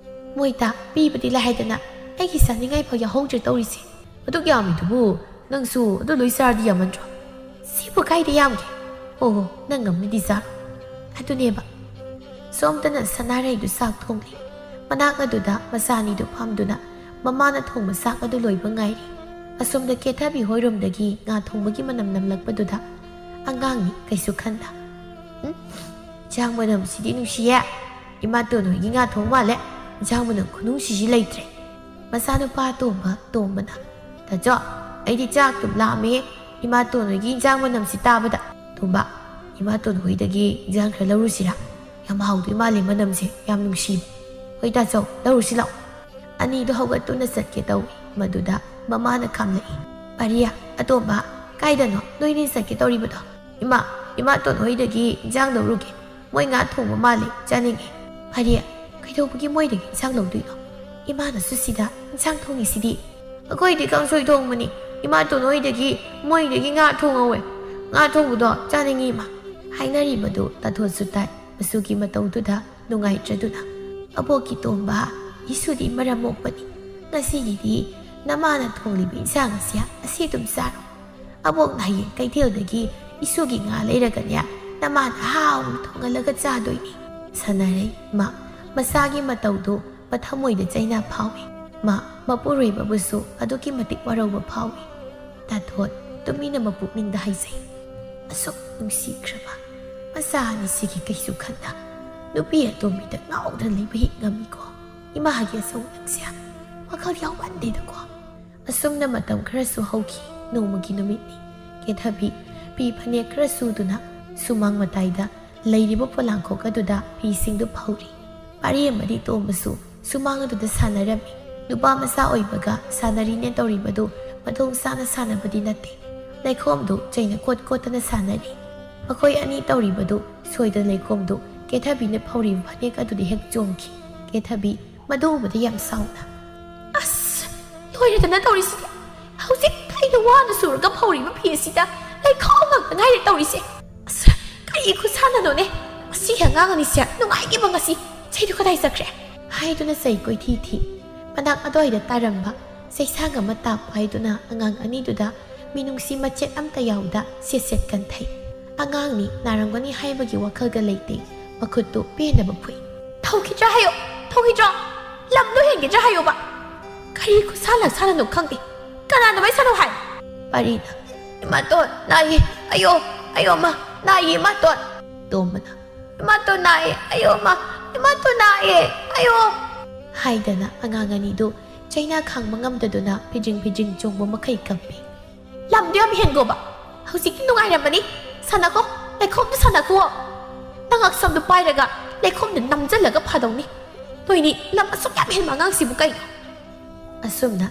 ꯃꯣꯏ ꯇꯥ ꯄꯤꯕꯗꯤ ꯂꯥꯏꯗꯅ, ꯑꯩꯒꯤ ꯆꯥꯅꯤꯡꯉꯥꯏ ꯐꯥꯎ ꯌꯥꯎꯍꯧꯗ꯭ꯔꯦ ꯇꯧꯔꯤꯁꯦ꯫ ꯑꯗꯨꯛ ꯌꯥꯝꯃꯤꯗꯨꯕꯨ ꯅꯪꯁꯨ ꯑꯗꯨ ꯂꯣꯏ ꯆꯥꯔꯗꯤ ꯌꯥꯝꯃꯟꯗ꯭ꯔꯣ? ꯁꯤꯕꯨ ꯀꯥꯏꯗ ꯌꯥꯝꯒꯦ? ꯑꯣ, ꯅꯪ ꯉꯝꯃꯤꯗꯤ ꯆꯥꯔꯣ꯫ ꯑꯗꯨꯅꯦꯕ꯫ ꯁꯣꯝꯗꯅ ꯁꯅꯥꯔꯩꯗꯨ ꯆꯥꯛ ꯊꯣꯡꯂꯤ꯫ ꯃꯅꯥꯛ ꯑꯗꯨꯗ ꯃꯆꯥ ꯑꯅꯤꯗꯨ ꯐꯝꯗꯨꯅ ꯃꯃꯥꯅ ꯊꯣꯡꯕ ꯆꯥꯛ ꯑꯗꯨ ꯂꯣꯏꯕ ꯉꯥꯏꯔꯤ꯫ ꯑꯁꯣꯝꯗ ꯀꯦꯊꯕꯤ ꯍꯣꯏꯔꯣꯝꯗꯒꯤ ꯉꯥ ꯊꯣꯡꯕꯒꯤ ꯃꯅꯝ ꯅꯝꯂꯛꯄꯗꯨꯗ ꯑꯉꯥꯡꯅꯤ ꯀꯩꯁꯨ ꯈꯟꯗ꯫ "ꯎꯝ, ꯏꯟꯁꯥꯡ ꯃꯅꯝꯁꯤꯗꯤ ꯅꯨꯡꯁꯤꯌꯦ꯫ ꯏꯃꯥꯇꯣꯟ ꯍꯣꯏꯒꯤ ꯉꯥ ꯊꯣꯡ ꯃꯥꯜꯂꯦ꯫ ꯏꯟꯁꯥꯡ ꯃꯅꯝ ꯈꯨꯅꯨꯡꯁꯤꯁꯤ ꯂꯩꯇ꯭ꯔꯦ꯫" ꯃꯆꯥꯅꯨꯄꯥ ꯑꯇꯣꯝꯕ ꯇꯣꯝꯕꯅ, "ꯇꯥꯆꯧ, ꯑꯩꯗꯤ ꯆꯥꯛꯇꯨꯝ ꯂꯥꯝꯃꯦ꯫ ꯏꯃꯥꯇꯣꯟ ꯍꯣꯏꯒꯤ ꯏꯟꯁꯥꯡ ꯃꯅꯝꯁꯤ ꯇꯥꯕꯗ꯫ ꯇꯣꯝꯕ, ꯏꯃꯥꯇꯣꯟ ꯍꯣꯏꯗꯒꯤ ꯏꯟꯁꯥꯡ ꯈꯔ ꯂꯧꯔꯨꯁꯤꯔꯥ? ꯌꯥꯝ ꯍꯥꯎꯗꯣꯏ ꯃꯥꯜꯂꯦ ꯃꯅꯝꯁꯦ, ꯌꯥꯝ ꯅꯨꯡꯁꯤꯕ꯫" "ꯍꯣꯏ ꯇꯥꯆꯧ, ꯂꯧꯔꯨꯁꯤ ꯂꯥꯛꯑꯣ꯫" ꯑꯅꯤꯗꯣ ꯍꯧꯒꯠꯇꯨꯅ ꯆꯠꯀꯦ ꯇꯧꯏ꯫ ꯃꯗꯨꯗ ꯃꯃꯥꯅ ꯈꯥꯝꯂꯛꯏ꯫ "ꯄꯔꯤꯌꯥ, ꯑꯇꯣꯝꯕ, "ꯀꯥꯏꯗꯅꯣ ꯅꯣꯏꯅꯤ ꯆꯠꯀꯦ ꯇꯧꯔꯤꯕꯗꯣ?" "ꯏꯃꯥ, ꯏꯃꯥꯇꯣꯟ ꯍꯣꯏꯗꯒꯤ ꯏꯟꯁꯥꯡ ꯂꯧꯔꯨꯒꯦ꯫ ꯃꯣꯏ ꯉꯥ ꯊꯣꯡꯕ ꯃꯥꯜꯂꯦ, ꯆꯥꯅꯤꯡꯉꯦ꯫" "ꯐꯔꯦ, ꯀꯩꯗꯧꯕꯒꯤ ꯃꯣꯏꯗꯒꯤ ꯏꯟꯁꯥꯡ ꯂꯧꯗꯣꯏꯅꯣ? ꯏꯃꯥꯅꯁꯨ ꯁꯤꯗ ꯏꯟꯁꯥꯡ ꯊꯣꯡꯉꯤꯁꯤꯗꯤ꯫" "ꯑꯩꯈꯣꯏꯗꯤ ꯀꯥꯡꯁꯣꯏ ꯊꯣꯡꯕꯅꯤ꯫ ꯏꯃꯥꯇꯣꯟ ꯍꯣꯏꯗꯒꯤ, ꯃꯣꯏꯗꯒꯤ ꯉꯥ ꯊꯣꯡꯍꯧꯋꯦ꯫ ꯉꯥ ꯊꯣꯡꯕꯗꯣ ꯆꯥꯅꯤꯡꯉꯤ, ꯏꯃꯥ꯫" ꯍꯥꯏꯅꯔꯤꯕꯗꯨ ꯇꯥꯊꯣꯠꯁꯨ ꯇꯥꯏ꯫ ꯃꯆꯨꯒꯤ ꯃꯇꯧꯗꯨꯗ ꯅꯨꯡꯉꯥꯏꯇ꯭ꯔꯗꯨꯅ, "ꯑꯕꯣꯛꯀꯤ ꯇꯣꯝꯕ, ꯏꯁꯨꯗꯤ ꯃꯔꯝ ꯃꯣꯛꯄꯅꯤ꯫ ꯉꯁꯤꯒꯤꯗꯤ ꯅꯃꯥꯅ ꯊꯣꯡꯂꯤꯕ ꯏꯟꯁꯥꯡ ꯑꯁꯤ, ꯑꯁꯤ ꯑꯗꯨꯝ ꯆꯥꯔꯣ꯫ ꯑꯕꯣꯛꯅ ꯍꯌꯦꯡ ꯀꯩꯊꯦꯜꯗꯒꯤ ꯏꯁꯨꯒꯤ ꯉꯥ ꯂꯩꯔꯒꯅꯦ, ꯅꯃꯥꯅ ꯍꯥꯎꯅ ꯊꯣꯡꯍꯜꯂꯒ ꯆꯥꯗꯣꯏꯅꯤ꯫" ꯁꯥꯟꯅꯔꯩ ꯃꯥ ꯃꯆꯥꯒꯤ ꯃꯇꯧꯗꯨ ꯃꯊꯃꯣꯏꯗ ꯆꯩꯅꯥ ꯐꯥꯎꯏ꯫ ꯃꯥ ꯃꯄꯨꯔꯣꯏꯕꯕꯨꯁꯨ ꯑꯗꯨꯛꯀꯤ ꯃꯇꯤꯛ ꯋꯥꯔꯧꯕ ꯐꯥꯎꯏ꯫ ꯇꯥꯊꯣꯠ ꯇꯨꯃꯤꯟꯅ ꯃꯄꯨꯛꯅꯤꯡꯗ ꯍꯥꯏꯖꯩ, "ꯑꯁꯨꯛ ꯅꯨꯡꯁꯤꯈ꯭ꯔꯕ ꯃꯆꯥ ꯑꯅꯤꯁꯤꯒꯤ ꯀꯩꯁꯨ ꯈꯟꯗ ꯅꯨꯄꯤ ꯑꯇꯣꯝꯕꯤꯗ ꯉꯥꯎꯗꯅ ꯂꯩꯕ ꯍꯦꯛ ꯉꯝꯃꯤꯀꯣ꯫ ꯏꯃꯥꯒꯤ ꯑꯆꯧ ꯅꯪꯁꯦ ꯋꯥꯈꯜ ꯌꯥꯎꯃꯟꯗꯦꯗꯀꯣ꯫" ꯑꯁꯨꯝꯅ ꯃꯇꯝ ꯈꯔꯁꯨ ꯍꯧꯈꯤ꯫ ꯅꯣꯡꯃꯒꯤ ꯅꯨꯃꯤꯠꯅꯤ꯫ ꯀꯦꯊꯕꯤ ꯐꯤ ꯐꯅꯦꯛ ꯈꯔ ꯁꯨꯗꯨꯅ ꯁꯨꯃꯥꯡ ꯃꯇꯥꯏꯗ ꯂꯩꯔꯤꯕ ꯄꯣꯂꯥꯡꯈꯣꯛ ꯑꯗꯨꯗ ꯐꯤꯁꯤꯡꯗꯨ ꯐꯧꯔꯤ꯫ ꯄꯥꯔꯤ ꯑꯃꯗꯤ ꯇꯣꯝꯕꯁꯨ ꯁꯨꯃꯥꯡ ꯑꯗꯨꯗ ꯁꯥꯟꯅꯔꯝꯃꯤ꯫ ꯅꯨꯄꯥ ꯃꯆꯥ ꯑꯣꯏꯕꯒ ꯁꯥꯟꯅꯔꯤꯅꯦ ꯇꯧꯔꯤꯕꯗꯨ ꯃꯊꯣꯡ ꯆꯥꯅ ꯁꯥꯟꯅꯕꯗꯤ ꯅꯠꯇꯦ꯫ ꯂꯩꯈꯣꯝꯗꯨ ꯆꯩꯅ ꯀꯣꯠ ꯀꯣꯠꯇꯅ ꯁꯥꯟꯅꯔꯤ꯫ ꯃꯈꯣꯏ ꯑꯅꯤ ꯇꯧꯔꯤꯕꯗꯨ ꯁꯣꯏꯗꯅ ꯂꯩꯈꯣꯝꯗꯨ ꯀꯦꯊꯕꯤꯅ ꯐꯧꯔꯤꯕ ꯐꯅꯦꯛ ꯑꯗꯨꯗ ꯍꯦꯛ ꯆꯣꯡꯈꯤ꯫ ꯀꯦꯊꯕꯤ ꯃꯗꯨ ꯎꯕꯗ ꯌꯥꯝ ꯁꯥꯎꯅ, "ꯑꯁ, ꯂꯣꯏꯔꯦꯗꯅ ꯇꯧꯔꯤꯁꯤꯗꯤ! ꯍꯧꯖꯤꯛ ꯑꯩꯅ ꯋꯥꯅ ꯁꯨꯔꯒ ꯐꯧꯔꯤꯕ ꯐꯤ ꯑꯁꯤꯗ ꯂꯩꯈꯣꯝ ꯉꯥꯛꯇ ꯉꯥꯏꯔꯦ ꯇꯧꯔꯤꯁꯦ꯫ ꯑꯁ, ꯀꯔꯤ ꯈꯨꯠꯁꯥꯟꯅꯅꯣꯅꯦ? ꯃꯁꯤꯒꯤ ꯑꯉꯥꯡ ꯑꯅꯤꯁꯦ ꯅꯨꯡꯉꯥꯏꯈꯤꯕ ꯉꯁꯤ꯫ ꯆꯩꯗꯨ ꯀꯗꯥꯏ ꯆꯠꯈ꯭ꯔꯦ?" ꯍꯥꯏꯗꯨꯅ ꯆꯩ ꯀꯣꯏꯊꯤ ꯊꯤ꯫ ꯃꯅꯥꯛ ꯑꯗꯨꯋꯥꯏꯗ ꯇꯥꯔꯝꯕ ꯆꯩꯁꯥꯡ ꯑꯃ ꯇꯥꯞꯄ ꯍꯥꯏꯗꯨꯅ ꯑꯉꯥꯡ ꯑꯅꯤꯗꯨꯗ ꯃꯤꯅꯨꯡꯁꯤ ꯃꯆꯦꯠ ꯑꯝꯇ ꯌꯥꯎꯗ ꯁꯦꯠ ꯁꯦꯠ ꯀꯟꯊꯩ꯫ ꯑꯉꯥꯡꯅꯤ, ꯅꯥꯔꯝꯒꯅꯤ ꯍꯥꯏꯕꯒꯤ ꯋꯥꯈꯜꯒ ꯂꯩꯇꯦ꯫ ꯃꯈꯨꯠꯇꯨ ꯄꯦꯟꯅꯕ ꯐꯨꯏ꯫ "ꯊꯧꯈꯤꯗ꯭ꯔꯥ ꯍꯥꯏꯌꯣ, ꯊꯧꯈꯤꯗ꯭ꯔꯣ? ꯂꯝꯗꯣ ꯍꯦꯟꯈꯤꯗ꯭ꯔꯥ ꯍꯥꯏꯌꯣꯕ꯫ ꯀꯔꯤ ꯈꯨꯠꯁꯥ ꯂꯥꯛꯁꯥꯅꯅꯣ ꯈꯪꯗꯦ꯫ ꯀꯅꯥꯅꯣ ꯃꯩ ꯁꯥꯅꯧ ꯍꯥꯏ?" ꯄꯥꯔꯤꯅ, "ꯏꯃꯥꯇꯣꯟ ꯅꯥꯏꯌꯦ, ꯑꯌꯣ, ꯑꯌꯣ ꯃꯥ, ꯅꯥꯏꯌꯦ ꯏꯃꯥꯇꯣꯟ꯫" ꯇꯣꯝꯕꯅ, "ꯏꯃꯥꯇꯣꯟ ꯅꯥꯏꯌꯦ, ꯑꯌꯣ ꯃꯥ, ꯏꯃꯥꯇꯣꯟ ꯅꯥꯏꯌꯦ, ꯑꯌꯣ꯫" ꯍꯥꯏꯗꯅ ꯑꯉꯥꯡ ꯑꯅꯤꯗꯨ ꯆꯩꯅꯥ ꯈꯥꯡꯕ ꯉꯝꯗꯗꯨꯅ ꯐꯤꯖꯤꯡ ꯐꯤꯖꯤꯡ ꯆꯣꯡꯕ ꯃꯈꯩ ꯀꯞꯄꯤ꯫ "ꯂꯝꯗꯣ ꯌꯥꯝ ꯍꯦꯟꯒꯣꯕ꯫ ꯍꯧꯖꯤꯛꯇꯤ ꯅꯨꯡꯉꯥꯏꯔꯝꯃꯅꯤ꯫ ꯁꯥꯟꯅꯈꯣ, ꯂꯩꯈꯣꯝꯗ ꯁꯥꯟꯅꯈꯨꯋꯣ꯫ ꯅꯪ ꯑꯛꯁꯝꯗꯨ ꯄꯥꯏꯔꯒ ꯂꯩꯈꯣꯝꯗ ꯅꯝꯖꯜꯂꯒ ꯐꯥꯗꯧꯅꯤ꯫ ꯅꯣꯏꯅꯤ ꯂꯝ ꯑꯁꯨꯛ ꯌꯥꯝ ꯍꯦꯟꯕ ꯑꯉꯥꯡꯁꯤꯕꯨ ꯀꯩꯅꯣ?" ꯑꯁꯨꯝꯅ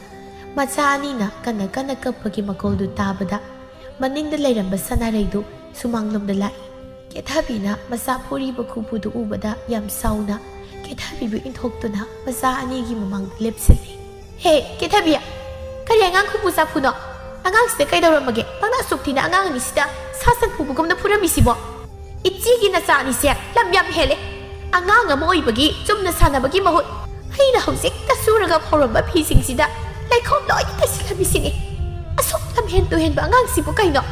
ꯃꯆꯥ ꯑꯅꯤꯅ ꯀꯟꯅ ꯀꯟꯅ ꯀꯞꯄꯒꯤ ꯃꯈꯣꯜꯗꯨ ꯇꯥꯕꯗ ꯃꯅꯤꯡꯗ ꯂꯩꯔꯝꯕ ꯁꯅꯥꯔꯩꯗꯨ ꯁꯨꯃꯥꯡꯂꯣꯝꯗ ꯂꯥꯛꯏ꯫ ꯀꯦꯊꯕꯤꯅ ꯃꯆꯥ ꯐꯨꯔꯤꯕ ꯈꯨꯕꯨꯗꯨ ꯎꯕꯗ ꯌꯥꯝ ꯁꯥꯎꯅ ꯀꯦꯊꯕꯤꯕꯨ ꯏꯟꯊꯣꯛꯇꯨꯅ ꯃꯆꯥ ꯑꯅꯤꯒꯤ ꯃꯃꯥꯡꯗ ꯂꯦꯞꯁꯤꯜꯂꯤ꯫ "ꯍꯦ, ꯀꯦꯊꯕꯤ! ꯀꯔꯤ ꯑꯉꯥꯡ ꯈꯨꯕꯨ ꯆꯥꯐꯨꯅꯣ? ꯑꯉꯥꯡꯁꯤꯗ ꯀꯩꯗꯧꯔꯝꯃꯒꯦ? ꯅꯪꯅ ꯑꯁꯨꯛ ꯊꯤꯅ ꯑꯉꯥꯡ ꯑꯅꯤꯁꯤꯗ ꯁꯥ ꯁꯟ ꯐꯨꯕꯒꯨꯝꯅ ꯐꯨꯔꯝꯃꯤꯁꯤꯕꯣ? ꯏꯆꯦꯒꯤ ꯅꯆꯥ ꯑꯅꯤꯁꯦ ꯂꯝ ꯌꯥꯝ ꯍꯦꯜꯂꯦ꯫ ꯑꯉꯥꯡ ꯑꯃ ꯑꯣꯏꯕꯒꯤ ꯆꯨꯝꯅ ꯁꯥꯟꯅꯕꯒꯤ ꯃꯍꯨꯠ ꯑꯩꯅ ꯍꯧꯖꯤꯛꯇ ꯁꯨꯔꯒ ꯐꯧꯔꯝꯕ ꯐꯤꯁꯤꯡꯁꯤꯗ ꯂꯩꯈꯣꯝ ꯂꯣꯏꯅ ꯇꯩꯁꯤꯜꯂꯝꯃꯤꯁꯤꯅꯤ꯫ ꯑꯁꯨꯛ ꯂꯝꯍꯦꯟ ꯇꯨꯍꯦꯟꯕ ꯑꯉꯥꯡꯁꯤꯕꯨ ꯀꯩꯅꯣ?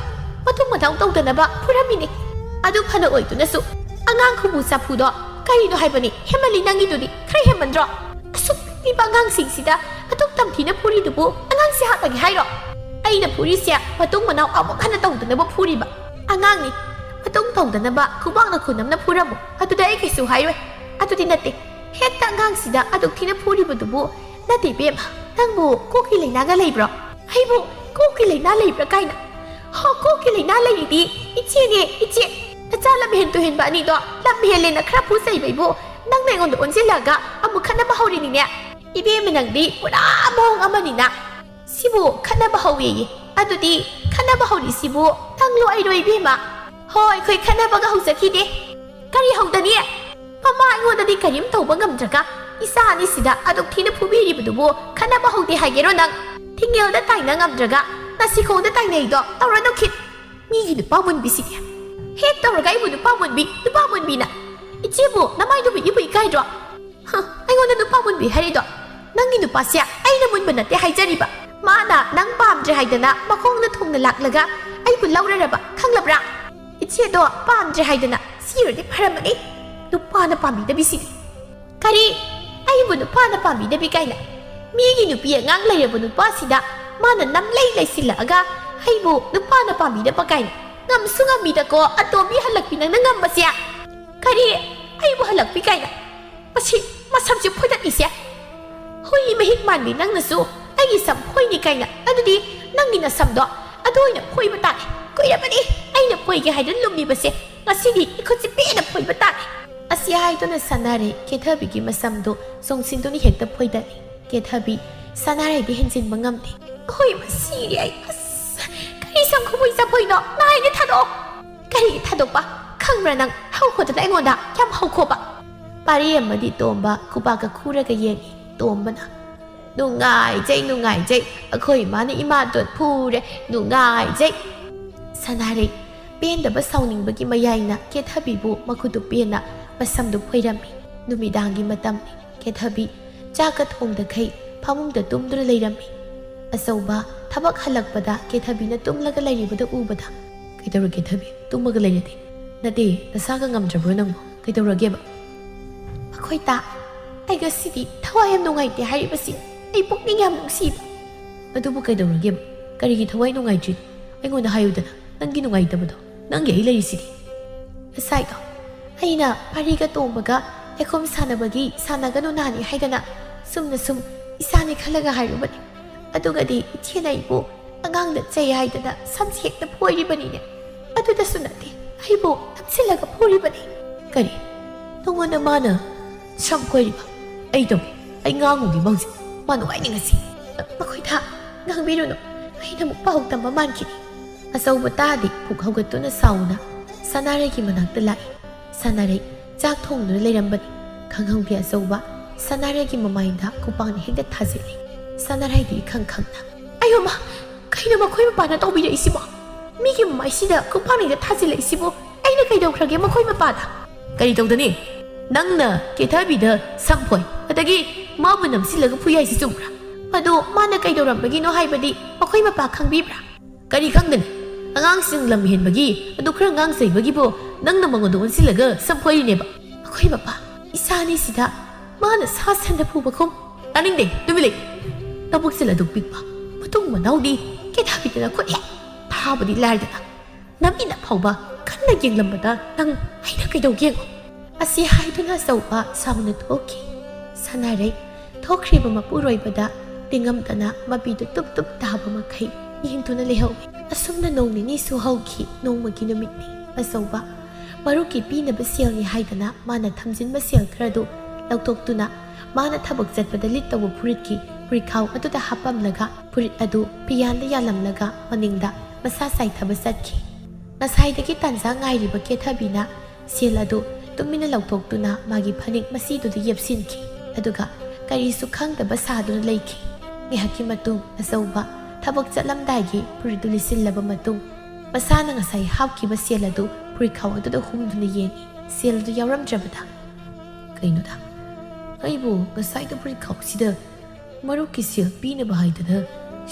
ꯃꯇꯨꯡ ꯃꯅꯥꯎ ꯇꯧꯗꯅꯕ ꯐꯨꯔꯝꯃꯤꯅꯤ꯫ ꯑꯗꯨ ꯐꯅ ꯑꯣꯏꯗꯨꯅꯁꯨ ꯑꯉꯥꯡ ꯈꯨꯕꯨ ꯆꯥꯐꯨꯗꯣ ꯀꯔꯤꯅꯣ ꯍꯥꯏꯕꯅꯤ? ꯍꯦꯟꯃꯜꯂꯤ ꯅꯪꯒꯤꯗꯨꯗꯤ, ꯈꯔ ꯍꯦꯟꯃꯟꯗ꯭ꯔꯣ? ꯑꯁꯨꯛ ꯄꯤꯛꯂꯤꯕ ꯑꯉꯥꯡꯁꯤꯡꯁꯤꯗ ꯑꯗꯨꯛ ꯇꯝꯊꯤꯅ ꯐꯨꯔꯤꯗꯨꯕꯨ ꯑꯉꯥꯡꯁꯦ ꯍꯥꯠꯂꯒꯦ ꯍꯥꯏꯔꯣ? ꯑꯩꯅ ꯐꯨꯔꯤꯁꯦ ꯃꯇꯨꯡ ꯃꯅꯥꯎ ꯑꯃꯨꯛ ꯍꯟꯅ ꯇꯧꯗꯅꯕ ꯐꯨꯔꯤꯕ꯫ ꯑꯉꯥꯡꯅꯤ, ꯃꯇꯨꯡ ꯇꯧꯗꯅꯕ ꯈꯨꯕꯥꯛꯅ ꯈꯨꯅꯝꯅ ꯐꯨꯔꯝꯃꯨ, ꯑꯗꯨꯗ ꯑꯩ ꯀꯩꯁꯨ ꯍꯥꯏꯔꯣꯏ꯫ ꯑꯗꯨꯗꯤ ꯅꯠꯇꯦ, ꯍꯦꯛꯇ ꯑꯉꯥꯡꯁꯤꯗ ꯑꯗꯨꯛ ꯊꯤꯅ ꯐꯨꯔꯤꯕꯗꯨꯕꯨ꯫ ꯅꯠꯇꯦ ꯏꯕꯦꯝꯃ, ꯅꯪꯕꯨ ꯀꯣꯛꯀꯤ ꯂꯥꯏꯅꯥꯒ ꯂꯩꯕ꯭ꯔꯣ? ꯑꯩꯕꯨ ꯀꯣꯛꯀꯤ ꯂꯥꯏꯅꯥ ꯂꯩꯕ꯭ꯔꯥ ꯀꯥꯏꯅ? ꯍꯣ, ꯀꯣꯛꯀꯤ ꯂꯥꯏꯅꯥ ꯂꯩꯔꯤꯗꯤ ꯏꯆꯦꯅꯦ, ꯏꯆꯦ꯫ ꯅꯆꯥ ꯂꯝꯍꯦꯟ ꯇꯨꯍꯦꯟꯕ ꯑꯅꯤꯗꯣ ꯂꯝ ꯍꯦꯜꯂꯦꯅ ꯈꯔ ꯐꯨ ꯆꯩꯕꯩꯕꯨ ꯅꯪꯅ ꯑꯩꯉꯣꯟꯗ ꯑꯣꯟꯁꯤꯜꯂꯛꯑꯒ ꯑꯃꯨꯛ ꯈꯠꯅꯕ ꯍꯧꯔꯤꯅꯤꯅꯦ꯫ ꯏꯕꯦꯝꯃ, ꯅꯪꯗꯤ ꯄꯨꯔꯥ ꯃꯑꯣꯡ ꯑꯃꯅꯤꯅ꯫ ꯁꯤꯕꯨ ꯈꯠꯅꯕ ꯍꯧꯋꯦꯌꯦ꯫ ꯑꯗꯨꯗꯤ ꯈꯠꯅꯕ ꯍꯧꯔꯤꯁꯤꯕꯨ ꯅꯪꯂꯣ ꯑꯩꯔꯣ ꯏꯕꯦꯝꯃ? ꯍꯣ, ꯑꯩꯈꯣꯏ ꯈꯠꯅꯕꯒ ꯍꯧꯖꯈꯤꯗꯦ꯫ ꯀꯔꯤ ꯍꯧꯗꯅꯤ? ꯃꯃꯥ ꯑꯩꯉꯣꯟꯗꯗꯤ ꯀꯔꯤꯝ ꯇꯧꯕ ꯉꯝꯗ꯭ꯔꯒ ꯏꯆꯥ ꯑꯅꯤꯁꯤꯗ ꯑꯗꯨꯛ ꯊꯤꯅ ꯐꯨꯕꯤꯔꯤꯕꯗꯨꯕꯨ ꯈꯠꯅꯕ ꯍꯧꯗꯦ ꯍꯥꯏꯒꯦꯔꯣ ꯅꯪ? ꯊꯤꯡꯒꯦꯜꯗ ꯇꯥꯏꯅ ꯉꯝꯗ꯭ꯔꯒ ꯅꯥꯁꯤꯈꯣꯡꯗ ꯇꯥꯏꯅꯩꯗꯣ ꯇꯧꯔꯅꯨ ꯈꯤꯠ꯫ ꯃꯤꯒꯤ ꯅꯨꯄꯥ ꯃꯨꯟꯕꯤꯁꯤꯗꯤ꯫ ꯍꯦꯛ ꯇꯧꯔꯒ ꯑꯩꯕꯨ ꯅꯨꯄꯥ ꯃꯨꯟꯕꯤ, ꯅꯨꯄꯥ ꯃꯨꯟꯕꯤꯅ꯫ ꯏꯆꯦꯕꯨ ꯅꯃꯥꯏꯗꯨꯕꯨ ꯏꯕꯨ ꯏꯀꯥꯏꯗ꯭ꯔꯣ? ꯍ, ꯑꯩꯉꯣꯟꯗ ꯅꯨꯄꯥ ꯃꯨꯟꯕꯤ ꯍꯥꯏꯔꯤꯗꯣ? ꯅꯪꯒꯤ ꯅꯨꯄꯥꯁꯦ ꯑꯩꯅ ꯃꯨꯟꯕ ꯅꯠꯇꯦ ꯍꯥꯏꯖꯔꯤꯕ꯫ ꯃꯥꯅ ꯅꯪ ꯄꯥꯝꯗ꯭ꯔꯦ ꯍꯥꯏꯗꯅ ꯃꯈꯣꯡꯅ ꯊꯣꯡꯅ ꯂꯥꯛꯂꯒ ꯑꯩꯕꯨ ꯂꯧꯔꯔꯕ, ꯈꯪꯂꯕ꯭ꯔꯥ? ꯏꯆꯦꯗꯣ ꯄꯥꯝꯗ꯭ꯔꯦ ꯍꯥꯏꯗꯅ ꯁꯤꯔꯗꯤ ꯐꯔꯝꯃꯅꯤ꯫ ꯅꯨꯄꯥꯅ ꯄꯥꯝꯕꯤꯗꯕꯤꯁꯤꯗꯤ꯫ ꯀꯔꯤ? ꯑꯩꯕꯨ ꯅꯨꯄꯥꯅ ꯄꯥꯝꯕꯤꯗꯕꯤ ꯀꯥꯏꯅ? ꯃꯤꯒꯤ ꯅꯨꯄꯤ ꯑꯉꯥꯡ ꯂꯩꯔꯕ ꯅꯨꯄꯥꯁꯤꯗ ꯃꯥꯅ ꯅꯝꯂꯩ ꯂꯩꯁꯤꯜꯂꯛꯑꯒ ꯑꯩꯕꯨ ꯅꯨꯄꯥꯅ ꯄꯥꯝꯕꯤꯗꯕ ꯀꯥꯏꯅ? ꯉꯝꯁꯨ ꯉꯝꯃꯤꯗꯀꯣ, ꯑꯇꯣꯝꯕꯤ ꯍꯜꯂꯛꯄꯤ ꯅꯪꯅ ꯉꯝꯕꯁꯦ꯫ ꯀꯔꯤ? ꯑꯩꯕꯨ ꯍꯜꯂꯛꯄꯤ ꯀꯥꯏꯅ? ꯃꯁꯤ ꯃꯁꯝꯁꯦ ꯐꯣꯏꯗꯠꯂꯤꯁꯦ꯫ ꯍꯨꯏ ꯃꯍꯤꯛ ꯃꯥꯟꯕꯤ ꯅꯪꯅꯁꯨ ꯑꯩꯒꯤ ꯁꯝ ꯐꯣꯏꯅꯤ ꯀꯥꯏꯅ? ꯑꯗꯨꯗꯤ ꯅꯪꯒꯤ ꯅꯁꯝꯗꯣ ꯑꯗꯨ ꯑꯣꯏꯅ ꯐꯣꯏꯕ ꯇꯥꯔꯦ꯫ ꯀꯨꯏꯔꯕꯅꯤ ꯑꯩꯅ ꯐꯣꯏꯒꯦ ꯍꯥꯏꯗꯨꯅ ꯂꯨꯝꯃꯤꯕꯁꯦ꯫ ꯉꯁꯤꯗꯤ ꯏꯈꯨꯠꯁꯦ ꯄꯦꯟꯅ ꯐꯣꯏꯕ ꯇꯥꯔꯦ꯫ ꯑꯁꯤ ꯍꯥꯏꯗꯨꯅ ꯁꯅꯥꯔꯩ ꯀꯦꯊꯕꯤꯒꯤ ꯃꯁꯝꯗꯨ ꯆꯣꯡꯁꯤꯟꯗꯨꯅ ꯍꯦꯛꯇ ꯐꯣꯏꯗꯠꯂꯤ꯫ ꯀꯦꯊꯕꯤ ꯁꯅꯥꯔꯩꯗꯤ ꯍꯦꯟꯖꯤꯟꯕ ꯉꯝꯗꯦ꯫ ꯍꯣꯏ, ꯃꯁꯤꯔꯦ ꯑꯩ꯫ ꯑꯁ, ꯀꯔꯤ ꯆꯪꯈꯨꯕꯨꯏ ꯆꯐꯣꯏꯅꯣ? ꯅꯍꯥꯏꯅ ꯊꯥꯗꯣꯛꯑꯣ꯫ ꯀꯔꯤꯒꯤ ꯊꯥꯗꯣꯛꯄ? ꯈꯪꯕ꯭ꯔꯥ ꯅꯪ? ꯍꯧꯈꯣꯗꯅ ꯑꯩꯉꯣꯟꯗ ꯌꯥꯝ ꯍꯧꯈꯣꯕ꯫ ꯄꯥꯔꯤ ꯑꯃꯗꯤ ꯇꯣꯝꯕ ꯈꯨꯕꯥꯛꯀ ꯈꯨꯔꯒ ꯌꯦꯡꯉꯤ꯫ ꯇꯣꯝꯕꯅ, "ꯅꯨꯡꯉꯥꯏꯖꯩ, ꯅꯨꯡꯉꯥꯏꯖꯩ꯫ ꯑꯩꯈꯣꯏ ꯏꯃꯥꯅ ꯏꯃꯥꯇꯣꯟ ꯐꯨꯔꯦ꯫ ꯅꯨꯡꯉꯥꯏꯖꯩ꯫" ꯁꯅꯥꯔꯩ ꯄꯦꯟꯗꯕ ꯁꯥꯎꯅꯤꯡꯕꯒꯤ ꯃꯌꯥꯏꯅ ꯀꯦꯊꯕꯤꯕꯨ ꯃꯈꯨꯠꯇꯨ ꯄꯦꯟꯅ ꯃꯁꯝꯗꯨ ꯐꯣꯏꯔꯝꯃꯤ꯫ ꯅꯨꯃꯤꯗꯥꯡꯒꯤ ꯃꯇꯝꯅꯤ꯫ ꯀꯦꯊꯕꯤ ꯆꯥꯛꯀ ꯊꯣꯡꯗꯈꯩ ꯐꯃꯨꯡꯗ ꯇꯨꯝꯗꯨꯅ ꯂꯩꯔꯝꯃꯤ꯫ ꯑꯆꯧꯕ ꯊꯕꯛ ꯍꯜꯂꯛꯄꯗ ꯀꯦꯊꯕꯤꯅ ꯇꯨꯝꯂꯒ ꯂꯩꯔꯤꯕꯗꯨ ꯎꯕꯗ, "ꯀꯩꯗꯧꯔꯒꯦ ꯀꯦꯊꯕꯤ? ꯇꯨꯝꯃꯒ ꯂꯩꯔꯗꯤ? ꯅꯠꯇꯦ, ꯅꯁꯥꯒ ꯉꯝꯗ꯭ꯔꯕ꯭ꯔꯣ ꯅꯪꯕꯣ? ꯀꯩꯗꯧꯔꯒꯦꯕ?" "ꯑꯩꯈꯣꯏ ꯇꯥ, ꯑꯩ ꯉꯁꯤꯗꯤ ꯊꯋꯥꯏ ꯌꯥꯝ ꯅꯨꯡꯉꯥꯏꯇꯦ ꯍꯥꯏꯔꯤꯕꯁꯤ꯫ ꯑꯩ ꯄꯨꯛꯅꯤꯡ ꯌꯥꯝ ꯅꯨꯡꯁꯤꯕ꯫" "ꯑꯗꯨꯕꯨ ꯀꯩꯗꯧꯔꯒꯦꯕ? ꯀꯔꯤꯒꯤ ꯊꯋꯥꯏ ꯅꯨꯡꯉꯥꯏꯇ꯭ꯔꯤꯅꯣ? ꯑꯩꯉꯣꯟꯗ ꯍꯥꯏꯌꯨꯗꯅ, ꯅꯪꯒꯤ ꯅꯨꯡꯉꯥꯏꯇꯕꯗꯣ꯫ ꯅꯪꯒꯤ ꯑꯩ ꯂꯩꯔꯤꯁꯤꯗꯤ꯫" "ꯉꯁꯥꯏꯗꯣ ꯑꯩꯅ ꯄꯥꯔꯤꯒ ꯇꯣꯝꯕꯒ ꯂꯩꯈꯣꯝ ꯁꯥꯟꯅꯕꯒꯤ ꯁꯥꯟꯅꯒꯅꯨ ꯅꯥꯅꯤ ꯍꯥꯏꯗꯅ ꯁꯨꯝꯅ ꯁꯨꯝ ꯏꯁꯥꯅꯤ ꯈꯜꯂꯒ ꯍꯥꯏꯔꯨꯕꯅꯤ꯫ ꯑꯗꯨꯒꯗꯤ ꯏꯆꯦꯅ ꯑꯩꯕꯨ ꯑꯉꯥꯡ ꯅꯠꯆꯩ ꯍꯥꯏꯗꯅ ꯁꯝꯁꯦ ꯍꯦꯛꯇ ꯐꯣꯏꯔꯤꯕꯅꯤꯅꯦ꯫ ꯑꯗꯨꯗꯁꯨ ꯅꯠꯇꯦ, ꯑꯩꯕꯨ ꯅꯞꯁꯤꯜꯂꯒ ꯐꯨꯔꯤꯕꯅꯤ꯫" "ꯀꯔꯤ? ꯅꯉꯣꯟꯗ ꯃꯥꯅ ꯁꯝ ꯈꯣꯏꯔꯤꯕ? ꯑꯩ ꯇꯧꯒꯦ, ꯑꯩ ꯉꯥꯡꯉꯨꯒꯦ ꯃꯥ ꯍꯧꯖꯤꯛ꯫ ꯃꯥ ꯅꯨꯡꯉꯥꯏꯅꯤ ꯉꯁꯤ꯫" "ꯃꯈꯣꯏꯗ ꯉꯥꯡꯕꯤꯔꯨꯅꯨ, ꯑꯩꯅ ꯑꯃꯨꯛ ꯄꯥꯎ ꯇꯝꯕ ꯃꯥꯟꯈꯤꯅꯤ꯫" ꯑꯆꯧꯕ ꯇꯥꯗꯤ ꯄꯨꯛ ꯍꯧꯒꯠꯇꯨꯅ ꯁꯥꯎꯅ ꯁꯅꯥꯔꯩꯒꯤ ꯃꯅꯥꯛꯇ ꯂꯥꯛꯏ꯫ ꯁꯅꯥꯔꯩ ꯆꯥꯛ ꯊꯣꯡꯗꯨꯅ ꯂꯩꯔꯝꯕꯅꯤ꯫ ꯈꯪꯍꯧꯗꯦ ꯑꯆꯧꯕ ꯁꯅꯥꯔꯩꯒꯤ ꯃꯃꯥꯏꯗ ꯈꯨꯄꯥꯛꯅ ꯍꯦꯛꯇ ꯊꯥꯖꯤꯜꯂꯤ꯫ ꯁꯅꯥꯔꯩꯗꯤ ꯏꯈꯪ ꯈꯪꯅ, "ꯑꯌꯣꯃ, ꯀꯩꯅꯣ ꯃꯈꯣꯏ ꯃꯄꯥꯅ ꯇꯧꯕꯤꯔꯛꯏꯁꯤꯕꯣ? ꯃꯤꯒꯤ ꯃꯃꯥꯏꯁꯤꯗ ꯈꯨꯄꯥꯛꯅ ꯍꯦꯛꯇ ꯊꯥꯖꯤꯜꯂꯛꯏꯁꯤꯕꯨ? ꯑꯩꯅ ꯀꯩꯗꯧꯈ꯭ꯔꯒꯦ ꯃꯈꯣꯏ ꯃꯄꯥꯗ?" "ꯀꯔꯤ ꯇꯧꯗꯅꯤ? ꯅꯪꯅ ꯀꯦꯊꯕꯤꯗ ꯁꯝ ꯐꯣꯏ, ꯑꯗꯒꯤ ꯃꯥꯕꯨ ꯅꯝꯁꯤꯜꯂꯒ ꯐꯨꯏ ꯍꯥꯏꯁꯤ ꯆꯨꯝꯕ꯭ꯔꯥ? ꯑꯗꯣ ꯃꯥꯅ ꯀꯩꯗꯧꯔꯝꯕꯒꯤꯅꯣ ꯍꯥꯏꯕꯗꯤ ꯃꯈꯣꯏ ꯃꯄꯥ ꯈꯪꯕꯤꯕ꯭ꯔꯥ?" "ꯀꯔꯤ ꯈꯪꯒꯅꯤ? ꯑꯉꯥꯡꯁꯤꯡ ꯂꯝ ꯍꯦꯟꯕꯒꯤ ꯑꯗꯨ ꯈꯔ ꯉꯥꯡ ꯆꯩꯕꯒꯤꯕꯨ ꯅꯪꯅ ꯃꯉꯣꯟꯗ ꯑꯣꯟꯁꯤꯜꯂꯒ ꯁꯝ ꯐꯣꯏꯔꯤꯅꯦꯕ?" "ꯑꯩꯈꯣꯏ ꯃꯄꯥ ꯏꯁꯥꯅꯤ ꯁꯤꯗ ꯃꯥꯅ ꯁꯥ ꯁꯟꯗ ꯐꯨꯕꯒꯨꯝ꯫" "ꯇꯥꯅꯤꯡꯗꯦ, ꯇꯨꯃꯤꯟ ꯂꯩ꯫ ꯅꯕꯨꯛꯆꯦꯜ ꯑꯗꯨꯛ ꯄꯤꯛꯄ, ꯃꯇꯨꯡ ꯃꯅꯥꯎꯗꯤ ꯀꯦꯊꯕꯤꯗꯅ ꯈꯨꯠ ꯍꯦꯛ ꯊꯥꯕꯗꯤ ꯂꯥꯏꯔꯗꯅ, ꯅꯃꯤꯠꯅ ꯐꯥꯎꯕ ꯀꯟꯅ ꯌꯦꯡꯂꯝꯕꯗ ꯅꯪ ꯑꯩꯅ ꯀꯩꯗꯧꯒꯦ ꯌꯦꯡꯉꯣ꯫" ꯑꯁꯤ ꯍꯥꯏꯗꯨꯅ ꯑꯆꯧꯕ ꯁꯥꯎꯅ ꯊꯣꯛꯈꯤ꯫ ꯁꯅꯥꯔꯩ ꯊꯣꯛꯈ꯭ꯔꯤꯕ ꯃꯄꯨꯔꯣꯏꯕꯗ ꯇꯤꯡꯉꯝꯗꯅ ꯃꯄꯤꯗꯨ ꯇꯨꯞ ꯇꯨꯞ ꯇꯥꯕ ꯃꯈꯩ ꯌꯦꯡꯗꯨꯅ ꯂꯩꯍꯧꯏ꯫ ꯑꯁꯨꯝꯅ ꯅꯣꯡ ꯅꯤꯅꯤꯁꯨ ꯍꯧꯈꯤ꯫ ꯅꯣꯡꯃꯒꯤ ꯅꯨꯃꯤꯠꯅꯤ꯫ ꯑꯆꯧꯕ ꯃꯔꯨꯞꯀꯤ ꯄꯤꯅꯕ ꯁꯦꯜꯅꯤ ꯍꯥꯏꯗꯅ ꯃꯥꯅ ꯊꯝꯖꯤꯟꯕ ꯁꯦꯜ ꯈꯔꯗꯨ ꯂꯧꯊꯣꯛꯇꯨꯅ ꯃꯥꯅ ꯊꯕꯛ ꯆꯠꯄꯗ ꯂꯤꯠꯇꯧꯕ ꯐꯨꯔꯤꯠꯀꯤ ꯐꯨꯔꯤꯠꯈꯥꯎ ꯑꯗꯨꯗ ꯍꯥꯞꯄꯝꯂꯒ ꯐꯨꯔꯤꯠ ꯑꯗꯨ ꯐꯤꯌꯥꯟꯗ ꯌꯥꯜꯂꯝꯂꯒ ꯃꯅꯤꯡꯗ ꯃꯁꯥ ꯆꯥꯏꯊꯕ ꯆꯠꯈꯤ꯫ ꯉꯁꯥꯏꯗꯒꯤ ꯇꯥꯟꯖꯥ ꯉꯥꯏꯔꯤꯕ ꯀꯦꯊꯕꯤꯅ ꯁꯦꯜ ꯑꯗꯨ ꯇꯨꯃꯤꯟꯅ ꯂꯧꯊꯣꯛꯇꯨꯅ ꯃꯥꯒꯤ ꯐꯅꯦꯛ ꯃꯁꯤꯗꯨꯗ ꯌꯦꯞꯁꯤꯟꯈꯤ꯫ ꯑꯗꯨꯒ ꯀꯔꯤꯁꯨ ꯈꯪꯗꯕ ꯁꯥꯗꯨꯅ ꯂꯩꯈꯤ꯫ ꯉꯥꯏꯍꯥꯛꯀꯤ ꯃꯇꯨꯡ ꯑꯆꯧꯕ ꯊꯕꯛ ꯆꯠꯂꯝꯗꯥꯏꯒꯤ ꯐꯨꯔꯤꯠꯇꯨ ꯂꯤꯠꯁꯤꯜꯂꯕ ꯃꯇꯨꯡ ꯃꯁꯥꯅ ꯉꯁꯥꯏ ꯍꯥꯞꯈꯤꯕ ꯁꯦꯜ ꯑꯗꯨ ꯐꯨꯔꯤꯠꯈꯥꯎ ꯑꯗꯨꯗ ꯍꯨꯝꯗꯨꯅ ꯌꯦꯡꯉꯤ꯫ ꯁꯦꯜ ꯑꯗꯨ ꯌꯥꯎꯔꯝꯗ꯭ꯔꯕꯗ, "ꯀꯩꯅꯣꯗ, ꯑꯩꯕꯨ ꯉꯁꯥꯏꯗ ꯐꯨꯔꯤꯠꯈꯥꯎꯁꯤꯗ ꯃꯔꯨꯞꯀꯤ ꯁꯦꯜ ꯄꯤꯅꯕ ꯍꯥꯏꯗꯅ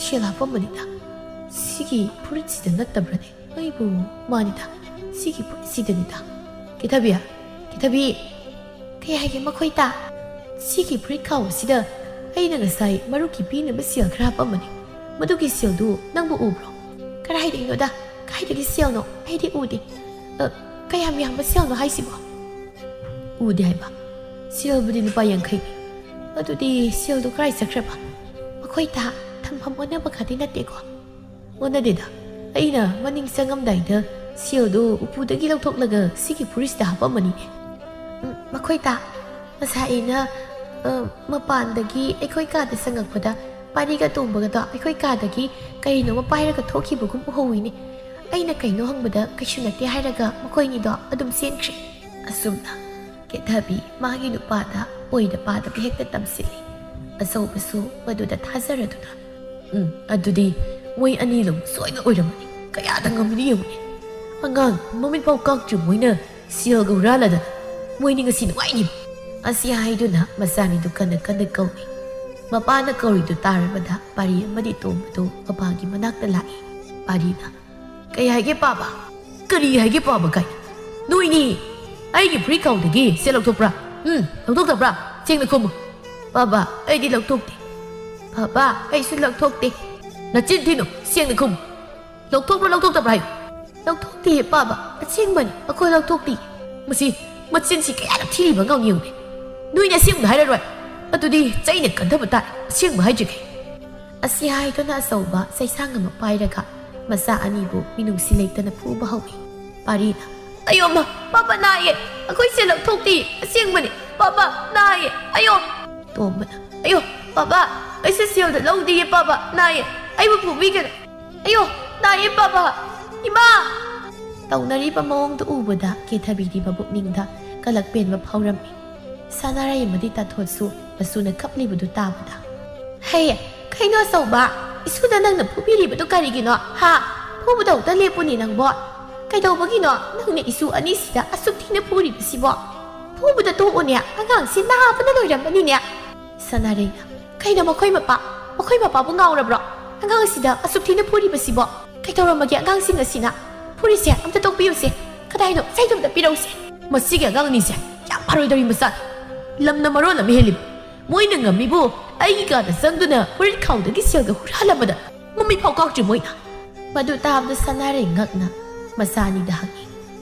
ꯁꯦꯜ ꯍꯥꯞꯄꯝꯕꯅꯤꯗ꯫ ꯁꯤꯒꯤ ꯐꯨꯔꯤꯠꯁꯤꯗ ꯅꯠꯇꯕ꯭ꯔꯅꯦ? ꯑꯩꯕꯨ ꯃꯥꯅꯤꯗ, ꯁꯤꯒꯤ ꯐꯨꯔꯤꯠꯁꯤꯗꯅꯤꯗ꯫ ꯀꯦꯊꯕꯤ, ꯀꯦꯊꯕꯤ!" "ꯀꯩ ꯍꯥꯏꯒꯦ ꯃꯈꯣꯏ ꯇꯥ?" "ꯁꯤꯒꯤ ꯐꯨꯔꯤꯠꯈꯥꯎ ꯑꯁꯤꯗ ꯑꯩꯅ ꯉꯁꯥꯏ ꯃꯔꯨꯞꯀꯤ ꯄꯤꯅꯕ ꯁꯦꯜ ꯈꯔ ꯍꯥꯞꯄꯝꯕꯅꯤ꯫ ꯃꯗꯨꯒꯤ ꯁꯦꯜꯗꯨ ꯅꯪꯕꯨ ꯎꯕ꯭ꯔꯣ?" "ꯀꯗꯥꯏꯗꯒꯤꯅꯣꯗ? ꯀꯥꯏꯗꯒꯤ ꯁꯦꯜꯅꯣ? ꯑꯩꯗꯤ ꯎꯗꯦ꯫ ꯑ, ꯀꯌꯥꯝ ꯌꯥꯝꯕ ꯁꯦꯜꯅꯣ ꯍꯥꯏꯁꯤꯕꯣ?" "ꯎꯗꯦ ꯍꯥꯏꯕ? ꯁꯦꯜꯕꯨꯗꯤ ꯂꯨꯄꯥ ꯌꯥꯡꯈꯩꯅꯤ꯫ ꯑꯗꯨꯗꯤ ꯁꯦꯜꯗꯨ ꯀꯗꯥꯏ ꯆꯠꯈ꯭ꯔꯕ?" "ꯃꯈꯣꯏ ꯇꯥ, ꯊꯝꯐꯝ ꯑꯣꯟꯅꯕ ꯈꯛꯇꯤ ꯅꯠꯇꯦꯀꯣ?" "ꯑꯣꯟꯅꯗꯦꯗ꯫ ꯑꯩꯅ ꯃꯅꯤꯡ ꯆꯪꯉꯝꯗꯥꯏꯗ ꯁꯦꯜꯗꯨ ꯎꯄꯨꯗꯒꯤ ꯂꯧꯊꯣꯛꯂꯒ ꯁꯤꯒꯤ ꯐꯨꯔꯤꯠꯁꯤꯗ ꯍꯥꯞꯄꯝꯕꯅꯤꯅꯦ꯫" "ꯎꯝ, ꯃꯈꯣꯏ ꯇꯥ, ꯉꯁꯥꯏ ꯑꯩꯅ, ꯑ, ꯃꯄꯥꯟꯗꯒꯤ ꯑꯩꯈꯣꯏ ꯀꯥꯗ ꯆꯪꯉꯛꯄꯗ ꯄꯥꯔꯤꯒ ꯇꯣꯝꯕꯒꯗꯣ ꯑꯩꯈꯣꯏ ꯀꯥꯗꯒꯤ ꯀꯔꯤꯅꯣꯃ ꯄꯥꯏꯔꯒ ꯊꯣꯛꯈꯤꯕꯒꯨꯝ ꯎꯍꯧꯋꯤꯅꯦ꯫ ꯑꯩꯅ ꯀꯩꯅꯣ ꯍꯪꯕꯗ ꯀꯩꯁꯨ ꯅꯠꯇꯦ ꯍꯥꯏꯔꯒ ꯃꯈꯣꯏꯅꯤꯗꯣ ꯑꯗꯨꯝ ꯆꯦꯟꯈ꯭ꯔꯦ꯫" ꯑꯁꯨꯝꯅ ꯀꯦꯊꯕꯤ ꯃꯥꯒꯤ ꯅꯨꯄꯥꯗ ꯑꯣꯏꯗ ꯄꯥꯗꯕ ꯍꯦꯛꯇ ꯇꯝꯁꯤꯜꯂꯤ꯫ ꯑꯆꯧꯕꯁꯨ ꯃꯗꯨꯗ ꯊꯥꯖꯔꯗꯨꯅ, "ꯎꯝ, ꯑꯗꯨꯗꯤ ꯃꯣꯏ ꯑꯅꯤ ꯂꯧꯕ ꯁꯣꯏꯅ ꯑꯣꯏꯔꯝꯃꯅꯤ꯫ ꯀꯌꯥꯗ ꯉꯝꯃꯤꯅꯤ ꯌꯦꯡꯉꯨꯅꯦ꯫ ꯑꯉꯥꯡ ꯃꯃꯤꯠ ꯐꯥꯎ ꯀꯥꯛꯇ꯭ꯔꯤ ꯃꯣꯏꯅ ꯁꯦꯜꯒ ꯍꯨꯔꯥꯜꯂꯗꯅ꯫ ꯃꯣꯏꯅꯤ ꯉꯁꯤ ꯅꯨꯡꯉꯥꯏꯅꯤ꯫" ꯑꯁꯤ ꯍꯥꯏꯗꯨꯅ ꯃꯆꯥꯅꯤꯗꯨ ꯀꯟꯅ ꯀꯟꯅ ꯀꯧꯏ꯫ ꯃꯄꯥꯅ ꯀꯧꯔꯤꯗꯨ ꯇꯥꯔꯕꯗ ꯄꯥꯔꯤ ꯑꯃꯗꯤ ꯇꯣꯝꯕꯗꯨ ꯃꯄꯥꯒꯤ ꯃꯅꯥꯛꯇ ꯂꯥꯛꯏ꯫ ꯄꯥꯔꯤꯅ, "ꯀꯩ ꯍꯥꯏꯒꯦ ꯄꯥꯕ? ꯀꯔꯤ ꯍꯥꯏꯒꯦ ꯄꯥꯕ ꯀꯥꯏ? ꯅꯣꯏꯅꯤ ꯑꯩꯒꯤ ꯐꯨꯔꯤꯠꯈꯥꯎꯗꯒꯤ ꯁꯦꯜ ꯂꯧꯊꯣꯛꯄ꯭ꯔꯥ? ꯎꯝ, ꯂꯧꯊꯣꯛꯇꯕ꯭ꯔꯥ? ꯁꯦꯡꯅ ꯈꯨꯝꯃꯨ꯫" "ꯄꯥꯕ, ꯑꯩꯗꯤ ꯂꯧꯊꯣꯛꯇꯦ꯫" "ꯄꯥꯕ, ꯑꯩꯁꯨ ꯂꯧꯊꯣꯛꯇꯦ꯫" "ꯅꯆꯤꯟ ꯊꯤꯅꯨ, ꯁꯦꯡꯅ ꯈꯨꯝꯃꯨ꯫" "ꯂꯧꯊꯣꯛꯄ꯭ꯔꯥ ꯂꯧꯊꯣꯛꯇꯕ꯭ꯔꯥ ꯍꯥꯏꯌꯨ꯫" "ꯂꯧꯊꯣꯛꯇꯦ ꯄꯥꯕ, ꯑꯁꯦꯡꯕꯅꯤ, ꯑꯩꯈꯣꯏ ꯂꯧꯊꯣꯛꯇꯦ꯫" "ꯃꯁꯤ ꯃꯆꯤꯟꯁꯤ ꯀꯌꯥꯗ ꯊꯤꯔꯤꯕ ꯑꯉꯥꯡ ꯌꯦꯡꯉꯨꯅꯦ꯫ ꯅꯣꯏꯅ ꯑꯁꯦꯡꯕꯗ ꯍꯥꯏꯔꯔꯣꯏ꯫ ꯑꯗꯨꯗꯤ ꯆꯩꯅ ꯀꯟꯊꯕ ꯇꯥꯔꯦ, ꯑꯁꯦꯡꯕ ꯍꯥꯏꯗ꯭ꯔꯤꯈꯩ꯫" ꯑꯁꯤ ꯍꯥꯏꯗꯨꯅ ꯑꯆꯧꯕ ꯆꯩꯁꯥꯡ ꯑꯃ ꯄꯥꯏꯔꯒ ꯃꯆꯥ ꯑꯅꯤꯕꯨ ꯃꯤꯅꯨꯡꯁꯤ ꯂꯩꯇꯅ ꯐꯨꯕ ꯍꯧꯏ꯫ ꯄꯥꯔꯤꯅ, "ꯑꯌꯣ ꯃꯥ, ꯄꯥꯄ ꯅꯥꯏꯌꯦ, ꯑꯩꯈꯣꯏ ꯁꯦꯜ ꯂꯧꯊꯣꯛꯇꯤꯌꯦ, ꯑꯁꯦꯡꯕꯅꯦ, ꯄꯥꯄ ꯅꯥꯏꯌꯦ, ꯑꯌꯣ꯫" ꯇꯣꯝꯕꯅ, "ꯑꯌꯣ ꯄꯥꯄ, ꯑꯩꯁꯦ ꯁꯦꯜꯗ ꯂꯧꯗꯤꯌꯦ ꯄꯥꯄ, ꯅꯥꯏꯌꯦ, ꯑꯩꯕꯨ ꯐꯨꯕꯤꯒꯅꯨ, ꯑꯌꯣ꯫" ꯅꯥꯏꯌꯦ ꯄꯥꯕ꯫ ꯏꯃꯥ! ꯇꯧꯅꯔꯤꯕ ꯃꯑꯣꯡꯗꯨ ꯎꯕꯗ ꯀꯦꯊꯕꯤꯗꯤ ꯃꯕꯨꯛꯅꯤꯡꯗ ꯀꯂꯛ ꯄꯦꯟꯕ ꯐꯥꯎꯔꯝꯃꯤ꯫ ꯁꯅꯥꯔꯩ ꯑꯃꯗꯤ ꯇꯥꯊꯣꯠꯁꯨ ꯃꯁꯨꯅ ꯀꯞꯂꯤꯕꯗꯨ ꯇꯥꯕꯗ, "ꯍꯦ, ꯀꯩꯅꯣ ꯑꯆꯧꯕ? ꯏꯁꯨꯗ ꯅꯪꯅ ꯐꯨꯕꯤꯔꯤꯕꯗꯨ ꯀꯔꯤꯒꯤꯅꯣ? ꯍꯥ? ꯐꯨꯕꯗ ꯑꯝꯇ ꯂꯦꯞꯄꯨꯅꯦ ꯅꯪꯕꯣ꯫ ꯀꯩꯗꯧꯕꯒꯤꯅꯣ ꯅꯪꯅ ꯏꯁꯨ ꯑꯅꯤꯁꯤꯗ ꯑꯁꯨꯛ ꯊꯤꯅ ꯐꯨꯔꯤꯕꯁꯤꯕꯣ? ꯐꯨꯕꯗ ꯇꯣꯛꯎꯅꯦ, ꯑꯉꯥꯡꯁꯤ ꯅꯥꯕꯅ ꯂꯣꯏꯔꯝꯃꯅꯤꯅꯦ꯫" ꯁꯅꯥꯔꯩꯅ, "ꯀꯩꯅꯣ ꯃꯈꯣꯏ ꯃꯄꯥ? ꯃꯈꯣꯏ ꯃꯄꯥꯕꯨ ꯉꯥꯎꯔꯕ꯭ꯔꯣ? ꯑꯉꯥꯡꯁꯤꯗ ꯑꯁꯨꯛ ꯊꯤꯅ ꯐꯨꯔꯤꯕꯁꯤꯕꯣ? ꯀꯩꯗꯧꯔꯝꯃꯒꯦ ꯑꯉꯥꯡꯁꯤꯡ ꯑꯁꯤꯅ? ꯐꯨꯔꯤꯁꯦ ꯑꯝꯇ ꯇꯣꯛꯄꯤꯌꯨꯁꯦ꯫ ꯀꯗꯥꯏꯅꯣ? ꯆꯩꯗꯨ ꯑꯝꯇ ꯄꯤꯔꯛꯎꯁꯦ꯫" "ꯃꯁꯤꯒꯤ ꯑꯉꯥꯡ ꯑꯅꯤꯁꯦ ꯌꯥꯝ ꯐꯔꯣꯏꯗꯧꯔꯤ ꯃꯆꯥ꯫ ꯂꯝꯅ ꯃꯔꯣꯜ ꯑꯃ ꯍꯦꯜꯂꯤꯕ꯫ ꯃꯣꯏꯅ ꯉꯝꯃꯤꯕꯨ ꯑꯩꯒꯤ ꯀꯥꯗ ꯆꯪꯗꯨꯅ ꯐꯨꯔꯤꯠ ꯈꯥꯎꯗꯒꯤ ꯁꯦꯜꯒ ꯍꯨꯔꯥꯜꯂꯝꯕꯗ ꯃꯃꯤꯠ ꯐꯥꯎ ꯀꯥꯛꯇ꯭ꯔꯤ ꯃꯣꯏꯅ꯫" ꯃꯗꯨ ꯇꯥꯕꯗ ꯁꯅꯥꯔꯩ ꯉꯛꯅ ꯃꯆꯥ ꯑꯅꯤꯗ ꯍꯪꯉꯤ,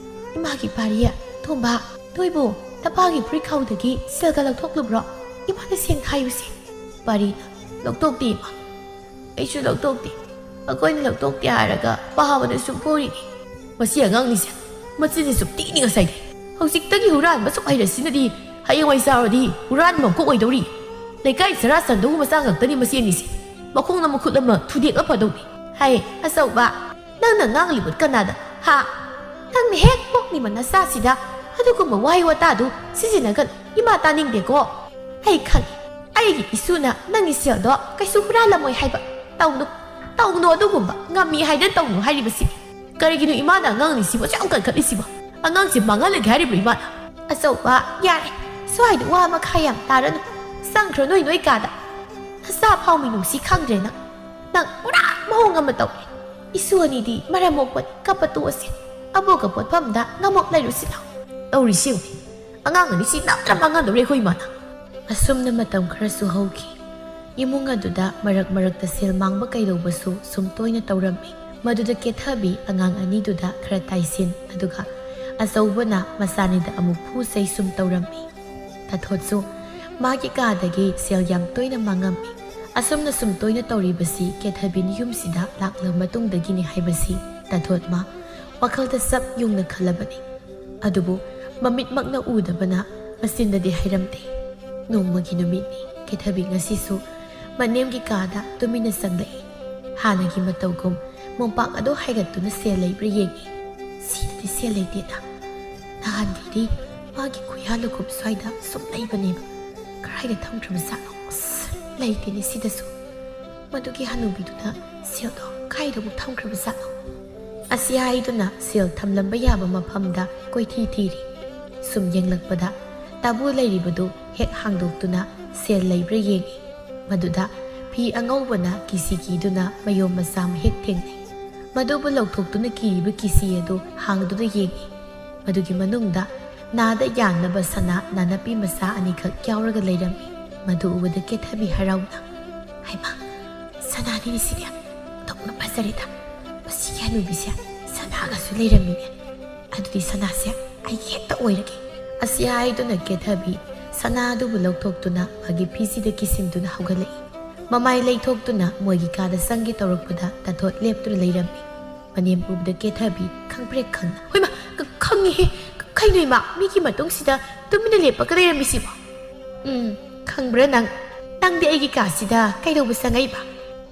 "ꯏꯃꯥꯒꯤ ꯄꯥꯔꯤ, ꯇꯣꯝꯕ, ꯅꯣꯏꯕꯨ ꯅꯄꯥꯒꯤ ꯐꯨꯔꯤꯠ ꯈꯥꯎꯗꯒꯤ ꯁꯦꯜꯒ ꯂꯧꯊꯣꯛꯂꯨꯕ꯭ꯔꯣ? ꯏꯃꯥꯅ ꯁꯦꯡ ꯈꯥꯏꯌꯨꯁꯦ꯫" ꯄꯥꯔꯤꯅ, "ꯂꯧꯊꯣꯛꯇꯦ ꯏꯃꯥ, ꯑꯩꯁꯨ ꯂꯧꯊꯣꯛꯇꯦ꯫ ꯑꯩꯈꯣꯏꯅ ꯂꯧꯊꯣꯛꯇꯦ ꯍꯥꯏꯔꯒ ꯄꯥꯕꯅ ꯁꯨꯝ ꯐꯨꯔꯤꯅꯤ꯫ ꯃꯁꯤ ꯑꯉꯥꯡꯅꯤꯁꯦ, ꯃꯆꯤꯟꯁꯦ ꯁꯨꯝ ꯊꯤꯅꯤ ꯉꯁꯥꯏꯗꯤ꯫ ꯍꯧꯖꯤꯛꯇꯒꯤ ꯍꯨꯔꯥꯟꯕ ꯁꯨꯝ ꯍꯩꯔꯁꯤꯅꯗꯤ ꯍꯌꯦꯡꯋꯥꯏ ꯆꯥꯎꯔꯗꯤ ꯍꯨꯔꯥꯟꯕ ꯃꯀꯣꯛ ꯑꯣꯏꯗꯧꯔꯤ꯫ ꯂꯩꯀꯥꯏ ꯆꯔꯥ ꯆꯟꯗꯧꯕ ꯃꯆꯥ ꯉꯥꯛꯇꯅꯤ ꯃꯁꯤ ꯑꯅꯤꯁꯦ꯫ ꯃꯈꯣꯡꯅ ꯃꯈꯨꯠ ꯑꯃ ꯊꯨꯗꯦꯛꯂ ꯐꯗꯧꯅꯤ꯫" "ꯍꯥꯏ ꯑꯆꯧꯕ, ꯅꯪꯅ ꯉꯥꯡꯂꯤꯕ ꯀꯅꯥꯗ? ꯍꯥ? ꯅꯪꯅ ꯍꯦꯛ ꯄꯣꯛꯂꯤꯕ ꯅꯆꯥꯁꯤꯗ ꯑꯗꯨꯒꯨꯝꯕ ꯋꯥꯍꯩ ꯋꯥꯇꯥꯗꯨ ꯁꯤꯖꯤꯟꯅꯒꯅꯨ꯫ ꯏꯃꯥ ꯇꯥꯅꯤꯡꯗꯦꯀꯣ꯫ ꯑꯩ ꯈꯪꯉꯤ, ꯑꯩꯒꯤ ꯏꯁꯨꯅ ꯅꯪꯒꯤ ꯁꯦꯜꯗꯣ ꯀꯩꯁꯨ ꯍꯨꯔꯥꯜꯂꯝꯃꯣꯏ ꯍꯥꯏꯕ꯫ ꯇꯧꯅꯨ, ꯇꯧꯅꯨ ꯑꯗꯨꯒꯨꯝꯕ꯫ ꯉꯝꯃꯤ ꯍꯥꯏꯗꯅ ꯇꯧꯅꯨ ꯍꯥꯏꯔꯤꯕꯁꯤ꯫ ꯀꯔꯤꯒꯤꯅꯣ ꯏꯃꯥꯅ ꯑꯉꯥꯡꯅꯤ ꯁꯤꯕꯨ ꯑꯁꯨꯛ ꯌꯥꯝ ꯀꯟꯈꯠꯂꯤꯁꯤꯕꯣ? ꯑꯉꯥꯡꯁꯤ ꯃꯥꯡꯍꯜꯂꯒꯦ ꯍꯥꯏꯔꯤꯕ꯭ꯔꯣ ꯏꯃꯥꯅ?" "ꯑꯆꯧꯕ, ꯌꯥꯔꯦ꯫ ꯁ꯭ꯋꯥꯏꯗ ꯋꯥ ꯃꯈꯥ ꯌꯥꯝ ꯇꯥꯔꯅꯨ꯫ ꯆꯪꯈ꯭ꯔꯣ ꯅꯣꯏ ꯅꯣꯏ ꯀꯥꯗ꯫ ꯅꯆꯥ ꯐꯥꯎ ꯃꯤꯅꯨꯡꯁꯤ ꯈꯪꯗ꯭ꯔꯦ ꯅꯪ꯫ ꯅꯪ ꯄꯨꯔꯥ ꯃꯑꯣꯡ ꯑꯃ ꯇꯧꯔꯦ꯫ ꯏꯁꯨ ꯑꯅꯤꯗꯤ ꯃꯔꯝ ꯃꯣꯛꯄꯅꯤ, ꯀꯞꯄ ꯇꯣꯛꯑꯁꯤ꯫ ꯑꯕꯣꯛꯀ ꯄꯣꯠꯐꯝꯗ ꯉꯝꯃꯣꯛ ꯂꯩꯔꯨꯁꯤ ꯂꯥꯎ꯫" ꯇꯧꯔꯤꯁꯤ ꯌꯦꯡꯉꯨꯅꯦ꯫ ꯑꯉꯥꯡ ꯑꯅꯤꯁꯤ ꯅꯝꯗ꯭ꯔ ꯃꯥꯡꯍꯟꯗꯧꯔꯦ ꯑꯩꯈꯣꯏ ꯏꯃꯥꯅ꯫ ꯑꯁꯨꯝꯅ ꯃꯇꯝ ꯈꯔꯁꯨ ꯍꯧꯈꯤ꯫ ꯏꯃꯨꯡ ꯑꯗꯨꯗ ꯃꯔꯛ ꯃꯔꯛꯇ ꯁꯦꯜ ꯃꯥꯡꯕ ꯀꯩꯗꯧꯕꯁꯨ ꯁꯨꯝ ꯇꯣꯏꯅ ꯇꯧꯔꯝꯃꯤ꯫ ꯃꯗꯨꯗ ꯀꯦꯊꯕꯤ ꯑꯉꯥꯡ ꯑꯅꯤꯗꯨꯗ ꯈꯔ ꯇꯥꯏꯁꯤꯟ, ꯑꯗꯨꯒ ꯑꯆꯧꯕꯅ ꯃꯆꯥꯅꯤꯗ ꯑꯃꯨꯛ ꯐꯨ ꯆꯩ ꯁꯨꯝ ꯇꯧꯔꯝꯃꯤ꯫ ꯇꯥꯊꯣꯠꯁꯨ ꯃꯥꯒꯤ ꯀꯥꯗꯒꯤ ꯁꯦꯜ ꯌꯥꯝ ꯇꯣꯏꯅ ꯃꯥꯡꯉꯝꯃꯤ꯫ ꯑꯁꯨꯝꯅ ꯁꯨꯝ ꯇꯣꯏꯅ ꯇꯧꯔꯤꯕꯁꯤ ꯀꯦꯊꯕꯤꯅ ꯌꯨꯝꯁꯤꯗ ꯂꯥꯛꯂꯕ ꯃꯇꯨꯡꯗꯒꯤꯅꯤ ꯍꯥꯏꯕꯁꯤ ꯇꯥꯊꯣꯠ ꯃꯥ ꯋꯥꯈꯜꯗ ꯆꯞ ꯌꯨꯡꯅ ꯈꯜꯂꯕꯅꯤ꯫ ꯑꯗꯨꯕꯨ ꯃꯃꯤꯠꯃꯛꯅ ꯎꯗꯕꯅ ꯃꯆꯤꯟꯗꯗꯤ ꯍꯥꯏꯔꯝꯗꯦ꯫ ꯅꯣꯡꯃꯒꯤ ꯅꯨꯃꯤꯠꯅꯤ꯫ ꯀꯦꯊꯕꯤ ꯉꯁꯤꯁꯨ ꯃꯅꯦꯝꯒꯤ ꯀꯥꯗ ꯇꯨꯃꯤꯟꯅ ꯆꯪꯂꯛꯏ꯫ ꯍꯥꯟꯅꯒꯤ ꯃꯇꯧꯒꯨꯝ ꯃꯣꯝꯄꯥꯛ ꯑꯗꯨ ꯍꯥꯏꯒꯠꯇꯨꯅ ꯁꯦꯜ ꯂꯩꯕ꯭ꯔꯥ ꯌꯦꯡꯉꯤ꯫ ꯁꯤꯗꯗꯤ ꯁꯦꯜ ꯂꯩꯇꯦꯗ꯫ ꯅꯍꯥꯟꯗꯤꯗꯤ ꯃꯥꯒꯤ ꯈꯨꯌꯥ ꯂꯨꯈꯨꯞ ꯁ꯭ꯋꯥꯏꯗ ꯁꯨꯝ ꯂꯩꯕꯅꯦꯕ꯫ ꯀꯗꯥꯏꯗ ꯊꯝꯈ꯭ꯔꯕꯖꯥꯠꯅꯣ? ꯑꯁ, ꯂꯩꯇꯦꯅꯦ ꯁꯤꯗꯁꯨ꯫ ꯃꯗꯨꯒꯤ ꯍꯅꯨꯕꯤꯗꯨꯅ ꯁꯦꯜꯗꯣ ꯀꯥꯏꯗꯕꯨ ꯊꯝꯈ꯭ꯔꯕꯖꯥꯠꯅꯣ? ꯑꯁꯤ ꯍꯥꯏꯗꯨꯅ ꯁꯦꯜ ꯊꯝꯂꯝꯕ ꯌꯥꯕ ꯃꯐꯝꯗ ꯀꯣꯏꯊꯤ ꯊꯤꯔꯤ꯫ ꯁꯨꯝ ꯌꯦꯡꯂꯛꯄꯗ ꯇꯥꯕꯨ ꯂꯩꯔꯤꯕꯗꯨ ꯍꯦꯛ ꯍꯥꯡꯗꯣꯛꯇꯨꯅ ꯁꯦꯜ ꯂꯩꯕ꯭ꯔꯥ ꯌꯦꯡꯉꯤ꯫ ꯃꯗꯨꯗ ꯐꯤ ꯑꯉꯧꯕꯅ ꯀꯤꯁꯤ ꯀꯤꯗꯨꯅ ꯃꯌꯣꯝ ꯃꯆꯥ ꯑꯃ ꯍꯦꯛ ꯊꯦꯡꯅꯩ꯫ ꯃꯗꯨꯕꯨ ꯂꯧꯊꯣꯛꯇꯨꯅ ꯀꯤꯔꯤꯕ ꯀꯤꯁꯤ ꯑꯗꯨ ꯍꯥꯡꯗꯨꯅ ꯌꯦꯡꯉꯤ꯫ ꯃꯗꯨꯒꯤ ꯃꯅꯨꯡꯗ ꯅꯥꯗ ꯌꯥꯟꯅꯕ ꯁꯅꯥ ꯅꯥꯅꯞꯄꯤ ꯃꯆꯥ ꯑꯅꯤꯈꯛ ꯌꯥꯎꯔꯒ ꯂꯩꯔꯝꯃꯤ꯫ ꯃꯗꯨ ꯎꯕꯗ ꯀꯦꯊꯕꯤ ꯍꯔꯥꯎꯅ, "ꯍꯩꯃꯥ, ꯁꯅꯥꯅꯤꯅꯦ ꯁꯤꯗꯤ꯫ ꯑꯣꯟꯊꯣꯛꯅ ꯐꯖꯔꯦꯗ꯫ ꯃꯁꯤꯒꯤ ꯍꯅꯨꯕꯤꯁꯦ ꯁꯅꯥꯒꯁꯨ ꯂꯩꯔꯝꯃꯤꯅꯦ꯫ ꯑꯗꯨꯗꯤ ꯁꯅꯥꯁꯦ ꯑꯩꯒꯤ ꯍꯦꯛꯇ ꯑꯣꯏꯔꯒꯦ"꯫ ꯑꯁꯤ ꯍꯥꯏꯗꯨꯅ ꯀꯦꯊꯕꯤ ꯁꯅꯥ ꯑꯗꯨꯕꯨ ꯂꯧꯊꯣꯛꯇꯨꯅ ꯃꯥꯒꯤ ꯐꯤꯁꯤꯗ ꯀꯤꯁꯤꯟꯗꯨꯅ ꯍꯧꯒꯠꯂꯛꯏ꯫ ꯃꯃꯥꯏ ꯂꯩꯊꯣꯛꯇꯨꯅ ꯃꯣꯏꯒꯤ ꯀꯥꯗ ꯆꯪꯒꯦ ꯇꯧꯔꯛꯄꯗ ꯇꯥꯊꯣꯠ ꯂꯦꯞꯇꯨꯅ ꯂꯩꯔꯝꯃꯤ꯫ ꯃꯅꯦꯝ ꯎꯕꯗ ꯀꯦꯊꯕꯤ ꯈꯪꯄ꯭ꯔꯦꯛ ꯈꯪꯅ, "ꯍꯣꯏꯃ, ꯈꯪꯉꯤꯍꯦ꯫ ꯀꯩꯅꯣ ꯏꯃꯥ, ꯃꯤꯒꯤ ꯃꯇꯨꯡꯁꯤꯗ ꯇꯨꯃꯤꯟꯅ ꯂꯦꯞꯄꯒ ꯂꯩꯔꯝꯃꯤꯁꯤꯕꯣ?" "ꯎꯝ, ꯈꯪꯕ꯭ꯔꯥ ꯅꯪ? ꯅꯪꯗꯤ ꯑꯩꯒꯤ ꯀꯥꯁꯤꯗ ꯀꯩꯗꯧꯕ ꯆꯪꯉꯛꯏꯕ?"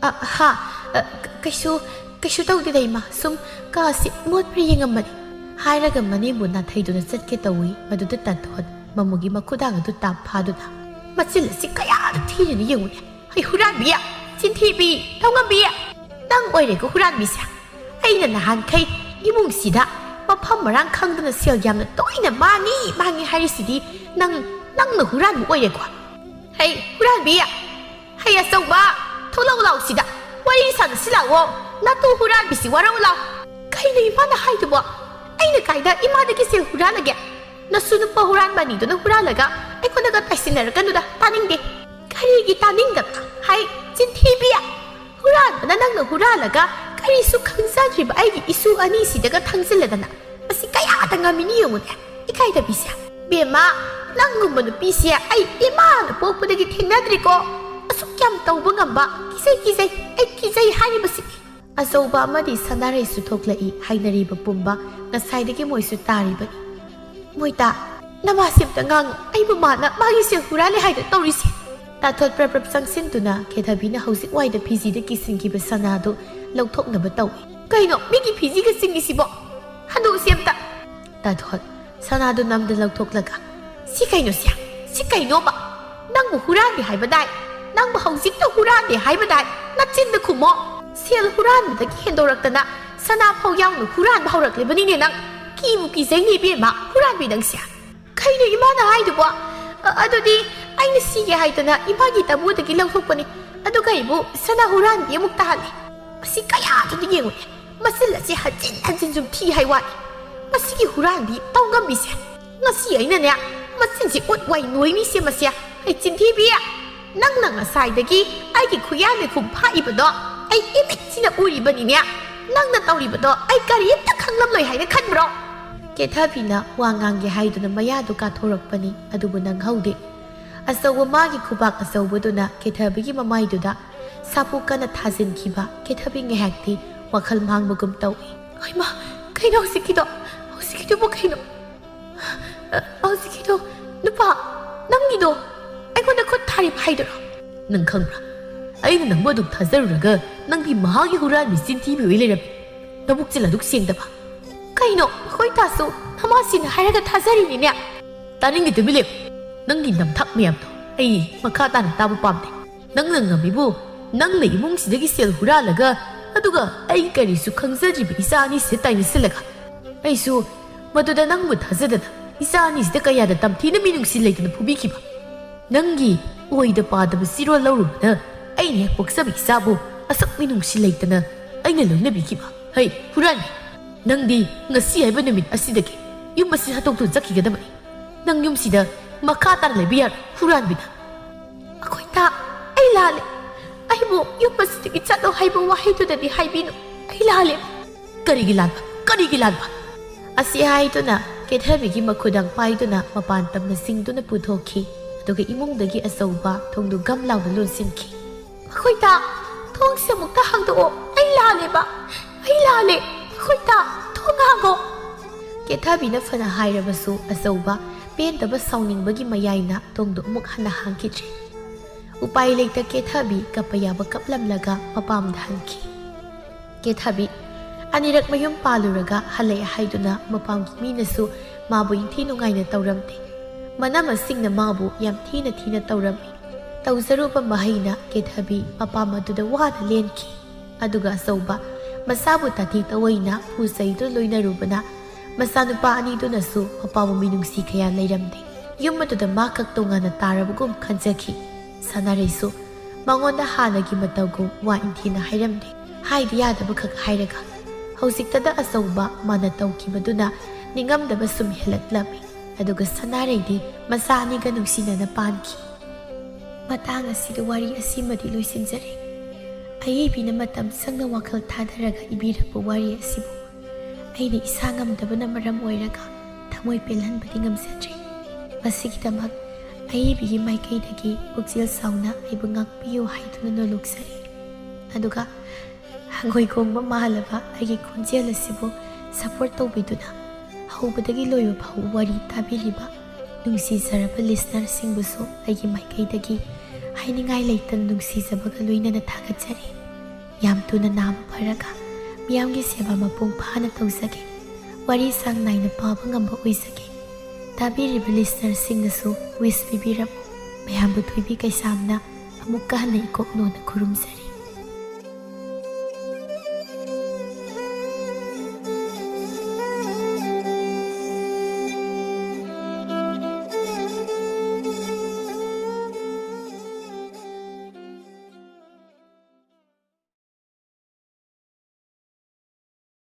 "ꯑ, ꯍꯥ, ꯑ, ꯀ-, ꯀꯩꯁꯨ, ꯀꯩꯁꯨ ꯇꯧꯗꯦꯗ ꯏꯃꯥ, ꯁꯨꯝ ꯀꯥꯁꯤ ꯃꯣꯠꯄ꯭ꯔꯥ ꯌꯦꯡꯉꯝꯕꯅꯤ"꯫ ꯍꯥꯏꯔꯒ ꯃꯅꯦꯝꯕꯨ ꯅꯥꯊꯩꯗꯨꯅ ꯆꯠꯀꯦ ꯇꯧꯏ꯫ ꯃꯗꯨꯗ ꯇꯥꯊꯣꯠ ꯃꯃꯨꯒꯤ ꯃꯈꯨꯗꯥꯡ ꯑꯗꯨ ꯇꯥꯞ ꯐꯥꯗꯨꯅ, "ꯃꯆꯤꯜ ꯑꯁꯤ ꯀꯌꯥꯗ ꯊꯤꯔꯤꯅꯣ ꯌꯦꯡꯉꯨꯅꯦ꯫ ꯍꯩ ꯍꯨꯔꯥꯟꯕꯤ! ꯆꯤꯟꯊꯤꯕꯤ! ꯊꯧꯉꯝꯕꯤ! ꯅꯪ ꯑꯣꯏꯔꯦꯀꯣ ꯍꯨꯔꯥꯟꯕꯤꯁꯦ꯫ ꯑꯩꯅ ꯅꯍꯥꯟꯈꯩ ꯏꯃꯨꯡꯁꯤꯗ ꯃꯐꯝ ꯃꯔꯥꯡ ꯈꯪꯗꯅ ꯁꯦꯜ ꯌꯥꯝꯅ ꯇꯣꯏꯅ ꯃꯥꯡꯉꯤ ꯃꯥꯡꯉꯤ ꯍꯥꯏꯔꯤꯁꯤꯗꯤ ꯅꯪ, ꯅꯪꯅ ꯍꯨꯔꯥꯟꯕ ꯑꯣꯏꯔꯦꯀꯣ꯫ ꯍꯩ ꯍꯨꯔꯥꯟꯕꯤ! ꯍꯩ ꯑꯆꯧꯕ! ꯊꯣꯛꯂꯛꯎ ꯂꯥꯎ ꯁꯤꯗ꯫ ꯋꯥꯔꯤ ꯁꯥꯟꯅꯁꯤ ꯂꯥꯛꯑꯣ꯫ ꯅꯇꯨ ꯍꯨꯔꯥꯟꯕꯤꯁꯤ ꯋꯥꯔꯧ ꯂꯥꯎ"꯫ ꯀꯩꯅꯣ ꯏꯃꯥꯅ ꯍꯥꯏꯗꯨꯕꯣ? ꯑꯩꯅ ꯀꯥꯏꯗ ꯏꯃꯥꯗꯒꯤ ꯁꯦꯜ ꯍꯨꯔꯥꯜꯂꯒꯦ? ꯅꯁꯨ ꯅꯨꯄꯥ ꯍꯨꯔꯥꯟꯕ ꯑꯅꯤꯗꯨꯅ ꯍꯨꯔꯥꯜꯂꯒ ꯑꯩꯉꯣꯟꯗꯒ ꯇꯥꯏꯁꯤꯟꯅꯔꯛꯀꯅꯨꯗ, ꯇꯥꯅꯤꯡꯗꯦ꯫ ꯀꯔꯤꯒꯤ ꯇꯥꯅꯤꯡꯗꯕ? ꯍꯥꯏ, ꯆꯤꯟꯊꯤꯕꯤ! ꯍꯨꯔꯥꯟꯕꯅ ꯅꯪꯅ ꯍꯨꯔꯥꯜꯂꯒ ꯀꯔꯤꯁꯨ ꯈꯪꯖꯗ꯭ꯔꯤꯕ ꯑꯩꯒꯤ ꯏꯁꯨ ꯑꯅꯤꯁꯤꯗꯒ ꯊꯥꯡꯖꯤꯜꯂꯗꯅ꯫ ꯃꯁꯤ ꯀꯌꯥꯗ ꯉꯝꯃꯤꯅꯤ ꯌꯦꯡꯉꯨꯅꯦ, ꯏꯀꯥꯏꯗꯕꯤꯁꯦ꯫ ꯕꯦꯝꯃ, ꯅꯪꯒꯨꯝꯕ ꯅꯨꯄꯤꯁꯦ ꯑꯩ ꯏꯃꯥꯅ ꯄꯣꯛꯄꯗꯒꯤ ꯊꯦꯡꯅꯗ꯭ꯔꯤꯀꯣ꯫ ꯑꯁꯨꯛ ꯌꯥꯝ ꯇꯧꯕ ꯉꯝꯕ, ꯀꯤꯖꯩ, ꯀꯤꯖꯩ, ꯑꯩ ꯀꯤꯖꯩ ꯍꯥꯏꯔꯤꯕꯁꯤꯅꯤ꯫ ꯑꯆꯧꯕ ꯑꯃꯗꯤ ꯁꯅꯥꯔꯩꯁꯨ ꯊꯣꯛꯂꯛꯏ꯫ ꯍꯥꯏꯅꯔꯤꯕ ꯄꯨꯝꯕ ꯉꯁꯥꯏꯗꯒꯤ ꯃꯣꯏꯁꯨ ꯇꯥꯔꯤꯕꯅꯤ꯫ "ꯃꯣꯏꯇꯥ, ꯅꯃꯥꯁꯦ ꯑꯝꯇ ꯉꯥꯡꯉꯨ꯫ ꯑꯩꯕꯨ ꯃꯥꯅ ꯃꯥꯒꯤ ꯁꯦꯜ ꯍꯨꯔꯥꯜꯂꯦ ꯍꯥꯏꯗꯅ ꯇꯧꯔꯤꯁꯦ"꯫ ꯇꯥꯊꯣꯠ ꯄ꯭ꯔꯞ ꯄ꯭ꯔꯞ ꯆꯪꯁꯤꯟꯗꯨꯅ ꯀꯦꯊꯕꯤꯅ ꯍꯧꯖꯤꯛ ꯋꯥꯏꯗ ꯐꯤꯖꯤꯗ ꯀꯤꯁꯤꯟꯈꯤꯕ ꯁꯅꯥꯗꯨ ꯂꯧꯊꯣꯛꯅꯕ ꯇꯧꯏ꯫ "ꯀꯩꯅꯣ, ꯃꯤꯒꯤ ꯐꯤꯖꯤꯒ ꯆꯤꯡꯉꯤꯁꯤꯕꯣ? ꯍꯟꯗꯣꯛꯎꯁꯤ ꯑꯝꯇ!" ꯇꯥꯊꯣꯠ ꯁꯅꯥꯗꯨ ꯅꯝꯗ ꯂꯧꯊꯣꯛꯂꯒ, "ꯁꯤ ꯀꯩꯅꯣ ꯁꯤ? ꯁꯤ ꯀꯩꯅꯣꯕ? ꯅꯪꯕꯨ ꯍꯨꯔꯥꯟꯕꯤ ꯍꯥꯏꯕꯗꯥꯏ? ꯅꯪꯕꯨ ꯍꯧꯖꯤꯛꯇ ꯍꯨꯔꯥꯟꯕꯤ ꯍꯥꯏꯕꯗꯥꯏ? ꯅꯆꯤꯟꯗ ꯈꯨꯝꯃꯣ! ꯁꯦꯜ ꯍꯨꯔꯥꯟꯕꯗꯒꯤ ꯍꯦꯟꯗꯣꯔꯛꯇꯅ ꯁꯅꯥ ꯐꯥꯎ ꯌꯥꯎꯅ ꯍꯨꯔꯥꯟꯕ ꯍꯧꯔꯛꯂꯤꯕꯅꯤꯅꯦ ꯅꯪ! ꯀꯤꯕꯨ ꯀꯤꯖꯩꯅꯦ ꯏꯕꯦꯝꯃ, ꯍꯨꯔꯥꯟꯕꯤ ꯅꯪꯁꯦ!" "ꯀꯩꯅꯣ ꯏꯃꯥꯅ ꯍꯥꯏꯗꯨꯕꯣ? ꯑ-, ꯑꯗꯨꯗꯤ ꯑꯩꯅ ꯁꯤꯒꯦ ꯍꯥꯏꯗꯅ ꯏꯃꯥꯒꯤ ꯇꯥꯕꯨꯗꯒꯤ ꯂꯧꯊꯣꯛꯄꯅꯤ, ꯑꯗꯨꯒ ꯑꯩꯕꯨ ꯁꯅꯥ ꯍꯨꯔꯥꯟꯕꯤ ꯑꯃꯨꯛ ꯇꯥꯍꯜꯂꯦ꯫ ꯃꯁꯤ ꯀꯌꯥꯗꯨꯗꯤ ꯌꯦꯡꯉꯨꯅꯦ, ꯃꯆꯤꯟ ꯑꯁꯤ ꯍꯟꯖꯤꯟ ꯍꯟꯖꯤꯟ ꯁꯨꯝ ꯊꯤ ꯍꯥꯏ ꯋꯥꯅꯤ꯫ ꯃꯁꯤꯒꯤ ꯍꯨꯔꯥꯟꯕꯤ ꯇꯧꯉꯝꯕꯤꯁꯦ꯫ ꯉꯁꯤ ꯑꯩꯅꯅꯦ, ꯃꯆꯤꯟꯁꯤ ꯎꯠ ꯋꯥꯏ ꯅꯣꯏꯅꯤꯁꯦ ꯃꯁꯦ꯫ ꯑꯩ ꯆꯤꯟꯊꯤꯕꯤ, ꯅꯪꯅ ꯉꯁꯥꯏꯗꯒꯤ ꯑꯩꯒꯤ ꯈꯨꯌꯥ ꯂꯩꯈꯨꯝ ꯐꯥꯛꯏꯕꯗꯣ ꯑꯩ ꯏꯃꯤꯠꯁꯤꯅ ꯎꯔꯤꯕꯅꯤꯅꯦ꯫ ꯅꯪꯅ ꯇꯧꯔꯤꯕꯗꯣ ꯑꯩ ꯀꯔꯤꯝꯇ ꯈꯪꯂꯝꯂꯣꯏ ꯍꯥꯏꯅ ꯈꯟꯕ꯭ꯔꯣ?" ꯀꯦꯊꯕꯤꯅ ꯋꯥ ꯉꯥꯡꯒꯦ ꯍꯥꯏꯗꯨꯅ ꯃꯌꯥꯗꯨ ꯀꯥꯊꯣꯔꯛꯄꯅꯤ, ꯑꯗꯨꯕꯨ ꯅꯪꯍꯧꯗꯦ꯫ ꯑꯆꯧꯕ ꯃꯥꯒꯤ ꯈꯨꯕꯥꯛ ꯑꯆꯧꯕꯗꯨꯅ ꯀꯦꯊꯕꯤꯒꯤ ꯃꯃꯥꯏꯗꯨꯗ ꯁꯥꯐꯨ ꯀꯟꯅ ꯊꯥꯖꯤꯟꯈꯤꯕ ꯀꯦꯊꯕꯤ ꯉꯥꯏꯍꯥꯛꯇꯤ ꯋꯥꯈꯜ ꯃꯥꯡꯕꯒꯨꯝ ꯇꯧꯏ꯫ "ꯍꯩꯃꯥ, ꯀꯩꯅꯣ ꯍꯧꯖꯤꯛꯀꯤꯗꯣ? ꯍꯧꯖꯤꯛꯀꯤꯗꯨꯕꯨ ꯀꯩꯅꯣ? ꯑ, ꯍꯧꯖꯤꯛꯀꯤꯗꯣ, ꯅꯨꯄꯥ, ꯅꯪꯒꯤꯗꯣ ꯑꯩꯉꯣꯟꯗ ꯈꯨꯠ ꯊꯥꯔꯤꯕ ꯍꯥꯏꯗꯨꯔꯣ?" "ꯅꯪ ꯈꯪꯕ꯭ꯔꯥ? ꯑꯩꯅ ꯅꯪꯕꯨ ꯑꯗꯨꯝ ꯊꯥꯖꯔꯨꯔꯒ ꯅꯪꯗꯤ ꯃꯍꯥꯛꯀꯤ ꯍꯨꯔꯥꯟꯕꯤ ꯆꯤꯟꯊꯤꯕꯤ ꯑꯣꯏ ꯂꯩꯔꯝꯃꯤ꯫ ꯅꯕꯨꯛ ꯆꯤꯜ ꯑꯗꯨꯛ ꯁꯦꯡꯗꯕ!" "ꯀꯩꯅꯣ, ꯑꯩꯈꯣꯏ ꯇꯥꯁꯨ ꯅꯃꯥꯁꯤꯅ ꯍꯥꯏꯔꯒ ꯊꯥꯖꯔꯤꯅꯤꯅꯦ?" "ꯇꯥꯅꯤꯡꯗꯦ, ꯇꯨꯃꯤꯟ ꯂꯩꯌꯨ꯫ ꯅꯪꯒꯤ ꯅꯝꯊꯥꯛ ꯃꯌꯥꯝꯗꯣ ꯑꯩ ꯃꯈꯥ ꯇꯥꯅ ꯇꯥꯕ ꯄꯥꯝꯗꯦ꯫ ꯅꯪꯅ ꯉꯝꯃꯤꯕꯨ, ꯅꯪꯅ ꯏꯃꯨꯡꯁꯤꯗꯒꯤ ꯁꯦꯜ ꯍꯨꯔꯥꯜꯂꯒ, ꯑꯗꯨꯒ ꯑꯩ ꯀꯔꯤꯁꯨ ꯈꯪꯖꯗ꯭ꯔꯤꯕ ꯏꯆꯥ ꯑꯅꯤꯁꯤꯗ ꯇꯥꯏꯅꯁꯤꯜꯂꯒ꯫ ꯑꯩꯁꯨ ꯃꯗꯨꯗ ꯅꯪꯕꯨ ꯊꯥꯖꯗꯅ ꯏꯆꯥ ꯑꯅꯤꯁꯤꯗ ꯀꯌꯥꯗ ꯇꯝꯊꯤꯅ ꯃꯤꯅꯨꯡꯁꯤ ꯂꯩꯇꯅ ꯐꯨꯕꯤꯈꯤꯕ꯫ ꯅꯪꯒꯤ ꯑꯣꯏꯗ ꯄꯥꯗꯕ ꯆꯤꯔꯣꯜ ꯂꯧꯔꯨꯕꯗ ꯑꯩꯅ ꯍꯦꯛ ꯄꯣꯛꯆꯕ ꯏꯆꯥꯕꯨ ꯑꯁꯨꯛ ꯃꯤꯅꯨꯡꯁꯤ ꯂꯩꯇꯅ ꯑꯩꯅ ꯂꯣꯏꯅꯕꯤꯈꯤꯕ꯫ ꯍꯩ, ꯍꯨꯔꯥꯟꯕꯤ! ꯅꯪꯗꯤ ꯉꯁꯤ ꯍꯥꯏꯕ ꯅꯨꯃꯤꯠ ꯑꯁꯤꯗꯒꯤ ꯌꯨꯝ ꯑꯁꯤ ꯍꯥꯠꯇꯣꯛꯇꯨꯅ ꯆꯠꯈꯤꯒꯗꯕꯅꯤ꯫ ꯅꯪ ꯌꯨꯝꯁꯤꯗ ꯃꯈꯥ ꯇꯥꯅ ꯂꯩꯕ ꯌꯥꯔꯣꯏ, ꯍꯨꯔꯥꯟꯕꯤꯅ!" "ꯑꯩꯈꯣꯏ ꯇꯥ, ꯑꯩ ꯂꯥꯜꯂꯦ꯫ ꯑꯩꯕꯨ ꯌꯨꯝ ꯑꯁꯤꯗꯒꯤ ꯆꯠꯂꯣ ꯍꯥꯏꯕ ꯋꯥꯍꯩꯗꯨꯗꯗꯤ ꯍꯥꯏꯕꯤꯅꯨ꯫ ꯑꯩ ꯂꯥꯜꯂꯦ꯫" "ꯀꯔꯤꯒꯤ ꯂꯥꯟꯕ? ꯀꯔꯤꯒꯤ ꯂꯥꯟꯕ?" ꯑꯁꯤ ꯍꯥꯏꯗꯨꯅ ꯀꯦꯊꯕꯤꯒꯤ ꯃꯈꯨꯗꯥꯡ ꯄꯥꯏꯗꯨꯅ ꯃꯄꯥꯟ ꯇꯝꯅ ꯆꯤꯡꯗꯨꯅ ꯄꯨꯊꯣꯛꯈꯤ꯫ ꯑꯗꯨꯒ ꯏꯃꯨꯡꯗꯒꯤ ꯑꯆꯧꯕ ꯊꯣꯡꯗꯨ ꯒꯝ ꯂꯥꯎꯅ ꯂꯣꯟꯁꯤꯟꯈꯤ꯫ "ꯑꯩꯈꯣꯏ ꯇꯥ, ꯊꯣꯡꯁꯦ ꯑꯃꯨꯛꯇ ꯍꯥꯡꯗꯣꯛꯑꯣ꯫ ꯑꯩ ꯂꯥꯜꯂꯦꯕ꯫ ꯑꯩ ꯂꯥꯜꯂꯦ꯫ ꯑꯩꯈꯣꯏ ꯇꯥ, ꯊꯣꯡ ꯍꯥꯡꯉꯣ꯫" ꯀꯦꯊꯕꯤꯅ ꯐꯅ ꯍꯥꯏꯔꯕꯁꯨ ꯑꯆꯧꯕ ꯄꯦꯟꯗꯕ ꯁꯥꯎꯅꯤꯡꯕꯒꯤ ꯃꯌꯥꯏꯅ ꯊꯣꯡꯗꯨ ꯑꯃꯨꯛ ꯍꯟꯅ ꯍꯥꯡꯈꯤꯗ꯭ꯔꯦ꯫ ꯎꯄꯥꯏ ꯂꯩꯇ ꯀꯦꯊꯕꯤ ꯀꯞꯄ ꯌꯥꯕ ꯀꯞꯂꯝꯂꯒ ꯃꯄꯥꯝꯗ ꯍꯟꯈꯤ꯫ ꯀꯦꯊꯕꯤ ꯑꯅꯤꯔꯛ ꯃꯌꯨꯝ ꯄꯥꯜꯂꯨꯔꯒ ꯍꯜꯂꯛꯑꯦ ꯍꯥꯏꯗꯨꯅ ꯃꯄꯥꯝꯒꯤ ꯃꯤꯅꯁꯨ ꯃꯥꯕꯨ ꯏꯟꯊꯤ ꯅꯨꯡꯉꯥꯏꯅ ꯇꯧꯔꯝꯗꯦ꯫ ꯃꯅꯝ ꯑꯁꯤꯡꯅ ꯃꯥꯕꯨ ꯌꯥꯝ ꯊꯤꯅ ꯊꯤꯅ ꯇꯧꯔꯝꯃꯤ꯫ ꯇꯧꯖꯔꯨꯕ ꯃꯍꯩꯅ ꯀꯦꯊꯕꯤ ꯃꯄꯥꯝ ꯑꯗꯨꯗ ꯋꯥꯅ ꯂꯦꯟꯈꯤ꯫ ꯑꯗꯨꯒ ꯑꯆꯧꯕ ꯃꯆꯥꯕꯨ ꯇꯥꯊꯤ ꯇꯧꯑꯣꯏꯅ ꯐꯨ ꯆꯩꯗꯨꯅ ꯂꯣꯏꯅꯔꯨꯕꯅ ꯃꯆꯥꯅꯨꯄꯥ ꯑꯅꯤꯗꯨꯅꯁꯨ ꯃꯄꯥꯕꯨ ꯃꯤꯅꯨꯡꯁꯤ ꯀꯌꯥ ꯂꯩꯔꯝꯗꯦ꯫ ꯌꯨꯝ ꯑꯗꯨꯗ ꯃꯥ ꯈꯛ ꯇꯣꯉꯥꯟꯅ ꯇꯥꯔꯕꯒꯨꯝ ꯈꯟꯖꯈꯤ꯫ ꯁꯅꯥꯔꯩꯁꯨ ꯃꯉꯣꯟꯗ ꯍꯥꯟꯅꯒꯤ ꯃꯇꯧꯒꯨꯝ ꯋꯥ ꯏꯟꯊꯤꯅ ꯍꯥꯏꯔꯝꯗꯦ꯫ ꯍꯥꯏꯗꯤ ꯌꯥꯗꯕ ꯈꯛ ꯍꯥꯏꯔꯒ ꯍꯧꯖꯤꯛꯇꯗ ꯑꯆꯧꯕ ꯃꯥꯅ ꯇꯧꯈꯤꯕꯗꯨꯅ ꯅꯤꯡꯉꯝꯗꯕ ꯁꯨꯝ ꯍꯦꯜꯂꯛꯂꯝꯃꯤ꯫ ꯑꯗꯨꯒ ꯁꯅꯥꯔꯩꯗꯤ ꯃꯆꯥ ꯑꯅꯤꯒ ꯅꯨꯡꯁꯤꯅꯅ ꯄꯥꯟꯈꯤ꯫ ꯃꯇꯥꯡ ꯑꯁꯤꯗ ꯋꯥꯔꯤ ꯑꯁꯤꯃꯗꯤ ꯂꯣꯏꯁꯤꯟꯖꯔꯦ꯫ ꯑꯏꯕꯤꯅ ꯃꯇꯝ ꯆꯪꯅ ꯋꯥꯈꯜ ꯊꯥꯗꯔꯒ ꯏꯕꯤꯔꯛꯄ ꯋꯥꯔꯤ ꯑꯁꯤꯕꯨ ꯑꯩꯅ ꯏꯁꯥ ꯉꯝꯗꯕꯅ ꯃꯔꯝ ꯑꯣꯏꯔꯒ ꯊꯃꯣꯏ ꯄꯦꯜꯍꯟꯕꯗꯤ ꯉꯝꯖꯗ꯭ꯔꯦ꯫ ꯃꯁꯤꯒꯤꯗꯃꯛ ꯑꯏꯕꯤꯒꯤ ꯃꯥꯏꯀꯩꯗꯒꯤ ꯄꯨꯛꯆꯦꯜ ꯆꯥꯎꯅ ꯑꯩꯕꯨ ꯉꯥꯛꯄꯤꯌꯨ ꯍꯥꯏꯗꯨꯅ ꯅꯣꯂꯨꯛꯆꯔꯤ꯫ ꯑꯗꯨꯒ ꯍꯪꯒꯣꯏ ꯈꯣꯡꯕ ꯃꯥꯜꯂꯕ ꯑꯩꯒꯤ ꯈꯣꯟꯖꯦꯜ ꯑꯁꯤꯕꯨ ꯁꯄꯣꯔꯠ ꯇꯧꯕꯤꯗꯨꯅ ꯍꯧꯕꯗꯒꯤ ꯂꯣꯏꯕ ꯐꯥꯎꯕ ꯋꯥꯔꯤ ꯇꯥꯕꯤꯔꯤꯕ ꯅꯨꯡꯁꯤꯖꯔꯕ ꯂꯤꯁꯅꯔꯁꯤꯡꯕꯨꯁꯨ ꯑꯩꯒꯤ ꯃꯥꯏꯀꯩꯗꯒꯤ ꯍꯥꯏꯅꯤꯡꯉꯥꯏ ꯂꯩꯇꯅ ꯅꯨꯡꯁꯤꯖꯕꯒ ꯂꯣꯏꯅꯅ ꯊꯥꯒꯠꯆꯔꯤ꯫ ꯌꯥꯝ ꯊꯨꯅ ꯅꯥꯕ ꯐꯔꯒ ꯃꯤꯌꯥꯝꯒꯤ ꯁꯦꯕꯥ ꯃꯄꯨꯡ ꯐꯥꯅ ꯇꯧꯖꯒꯦ꯫ ꯋꯥꯔꯤ ꯆꯥꯡ ꯅꯥꯏꯅ ꯄꯥꯕ ꯉꯝꯕ ꯑꯣꯏꯖꯒꯦ꯫ ꯇꯥꯕꯤꯔꯤꯕ ꯂꯤꯁꯅꯔꯁꯤꯡꯅꯁꯨ ꯋꯤꯁ ꯄꯤꯕꯤꯔꯝꯃꯨ꯫ ꯃꯌꯥꯝꯕꯨ ꯊꯣꯏꯕꯤ ꯀꯩꯁꯥꯝꯅ ꯑꯃꯨꯛꯀ ꯍꯟꯅ ꯏꯀꯣꯛ ꯅꯣꯟꯅ ꯈꯨꯔꯨꯝꯖꯔꯤ꯫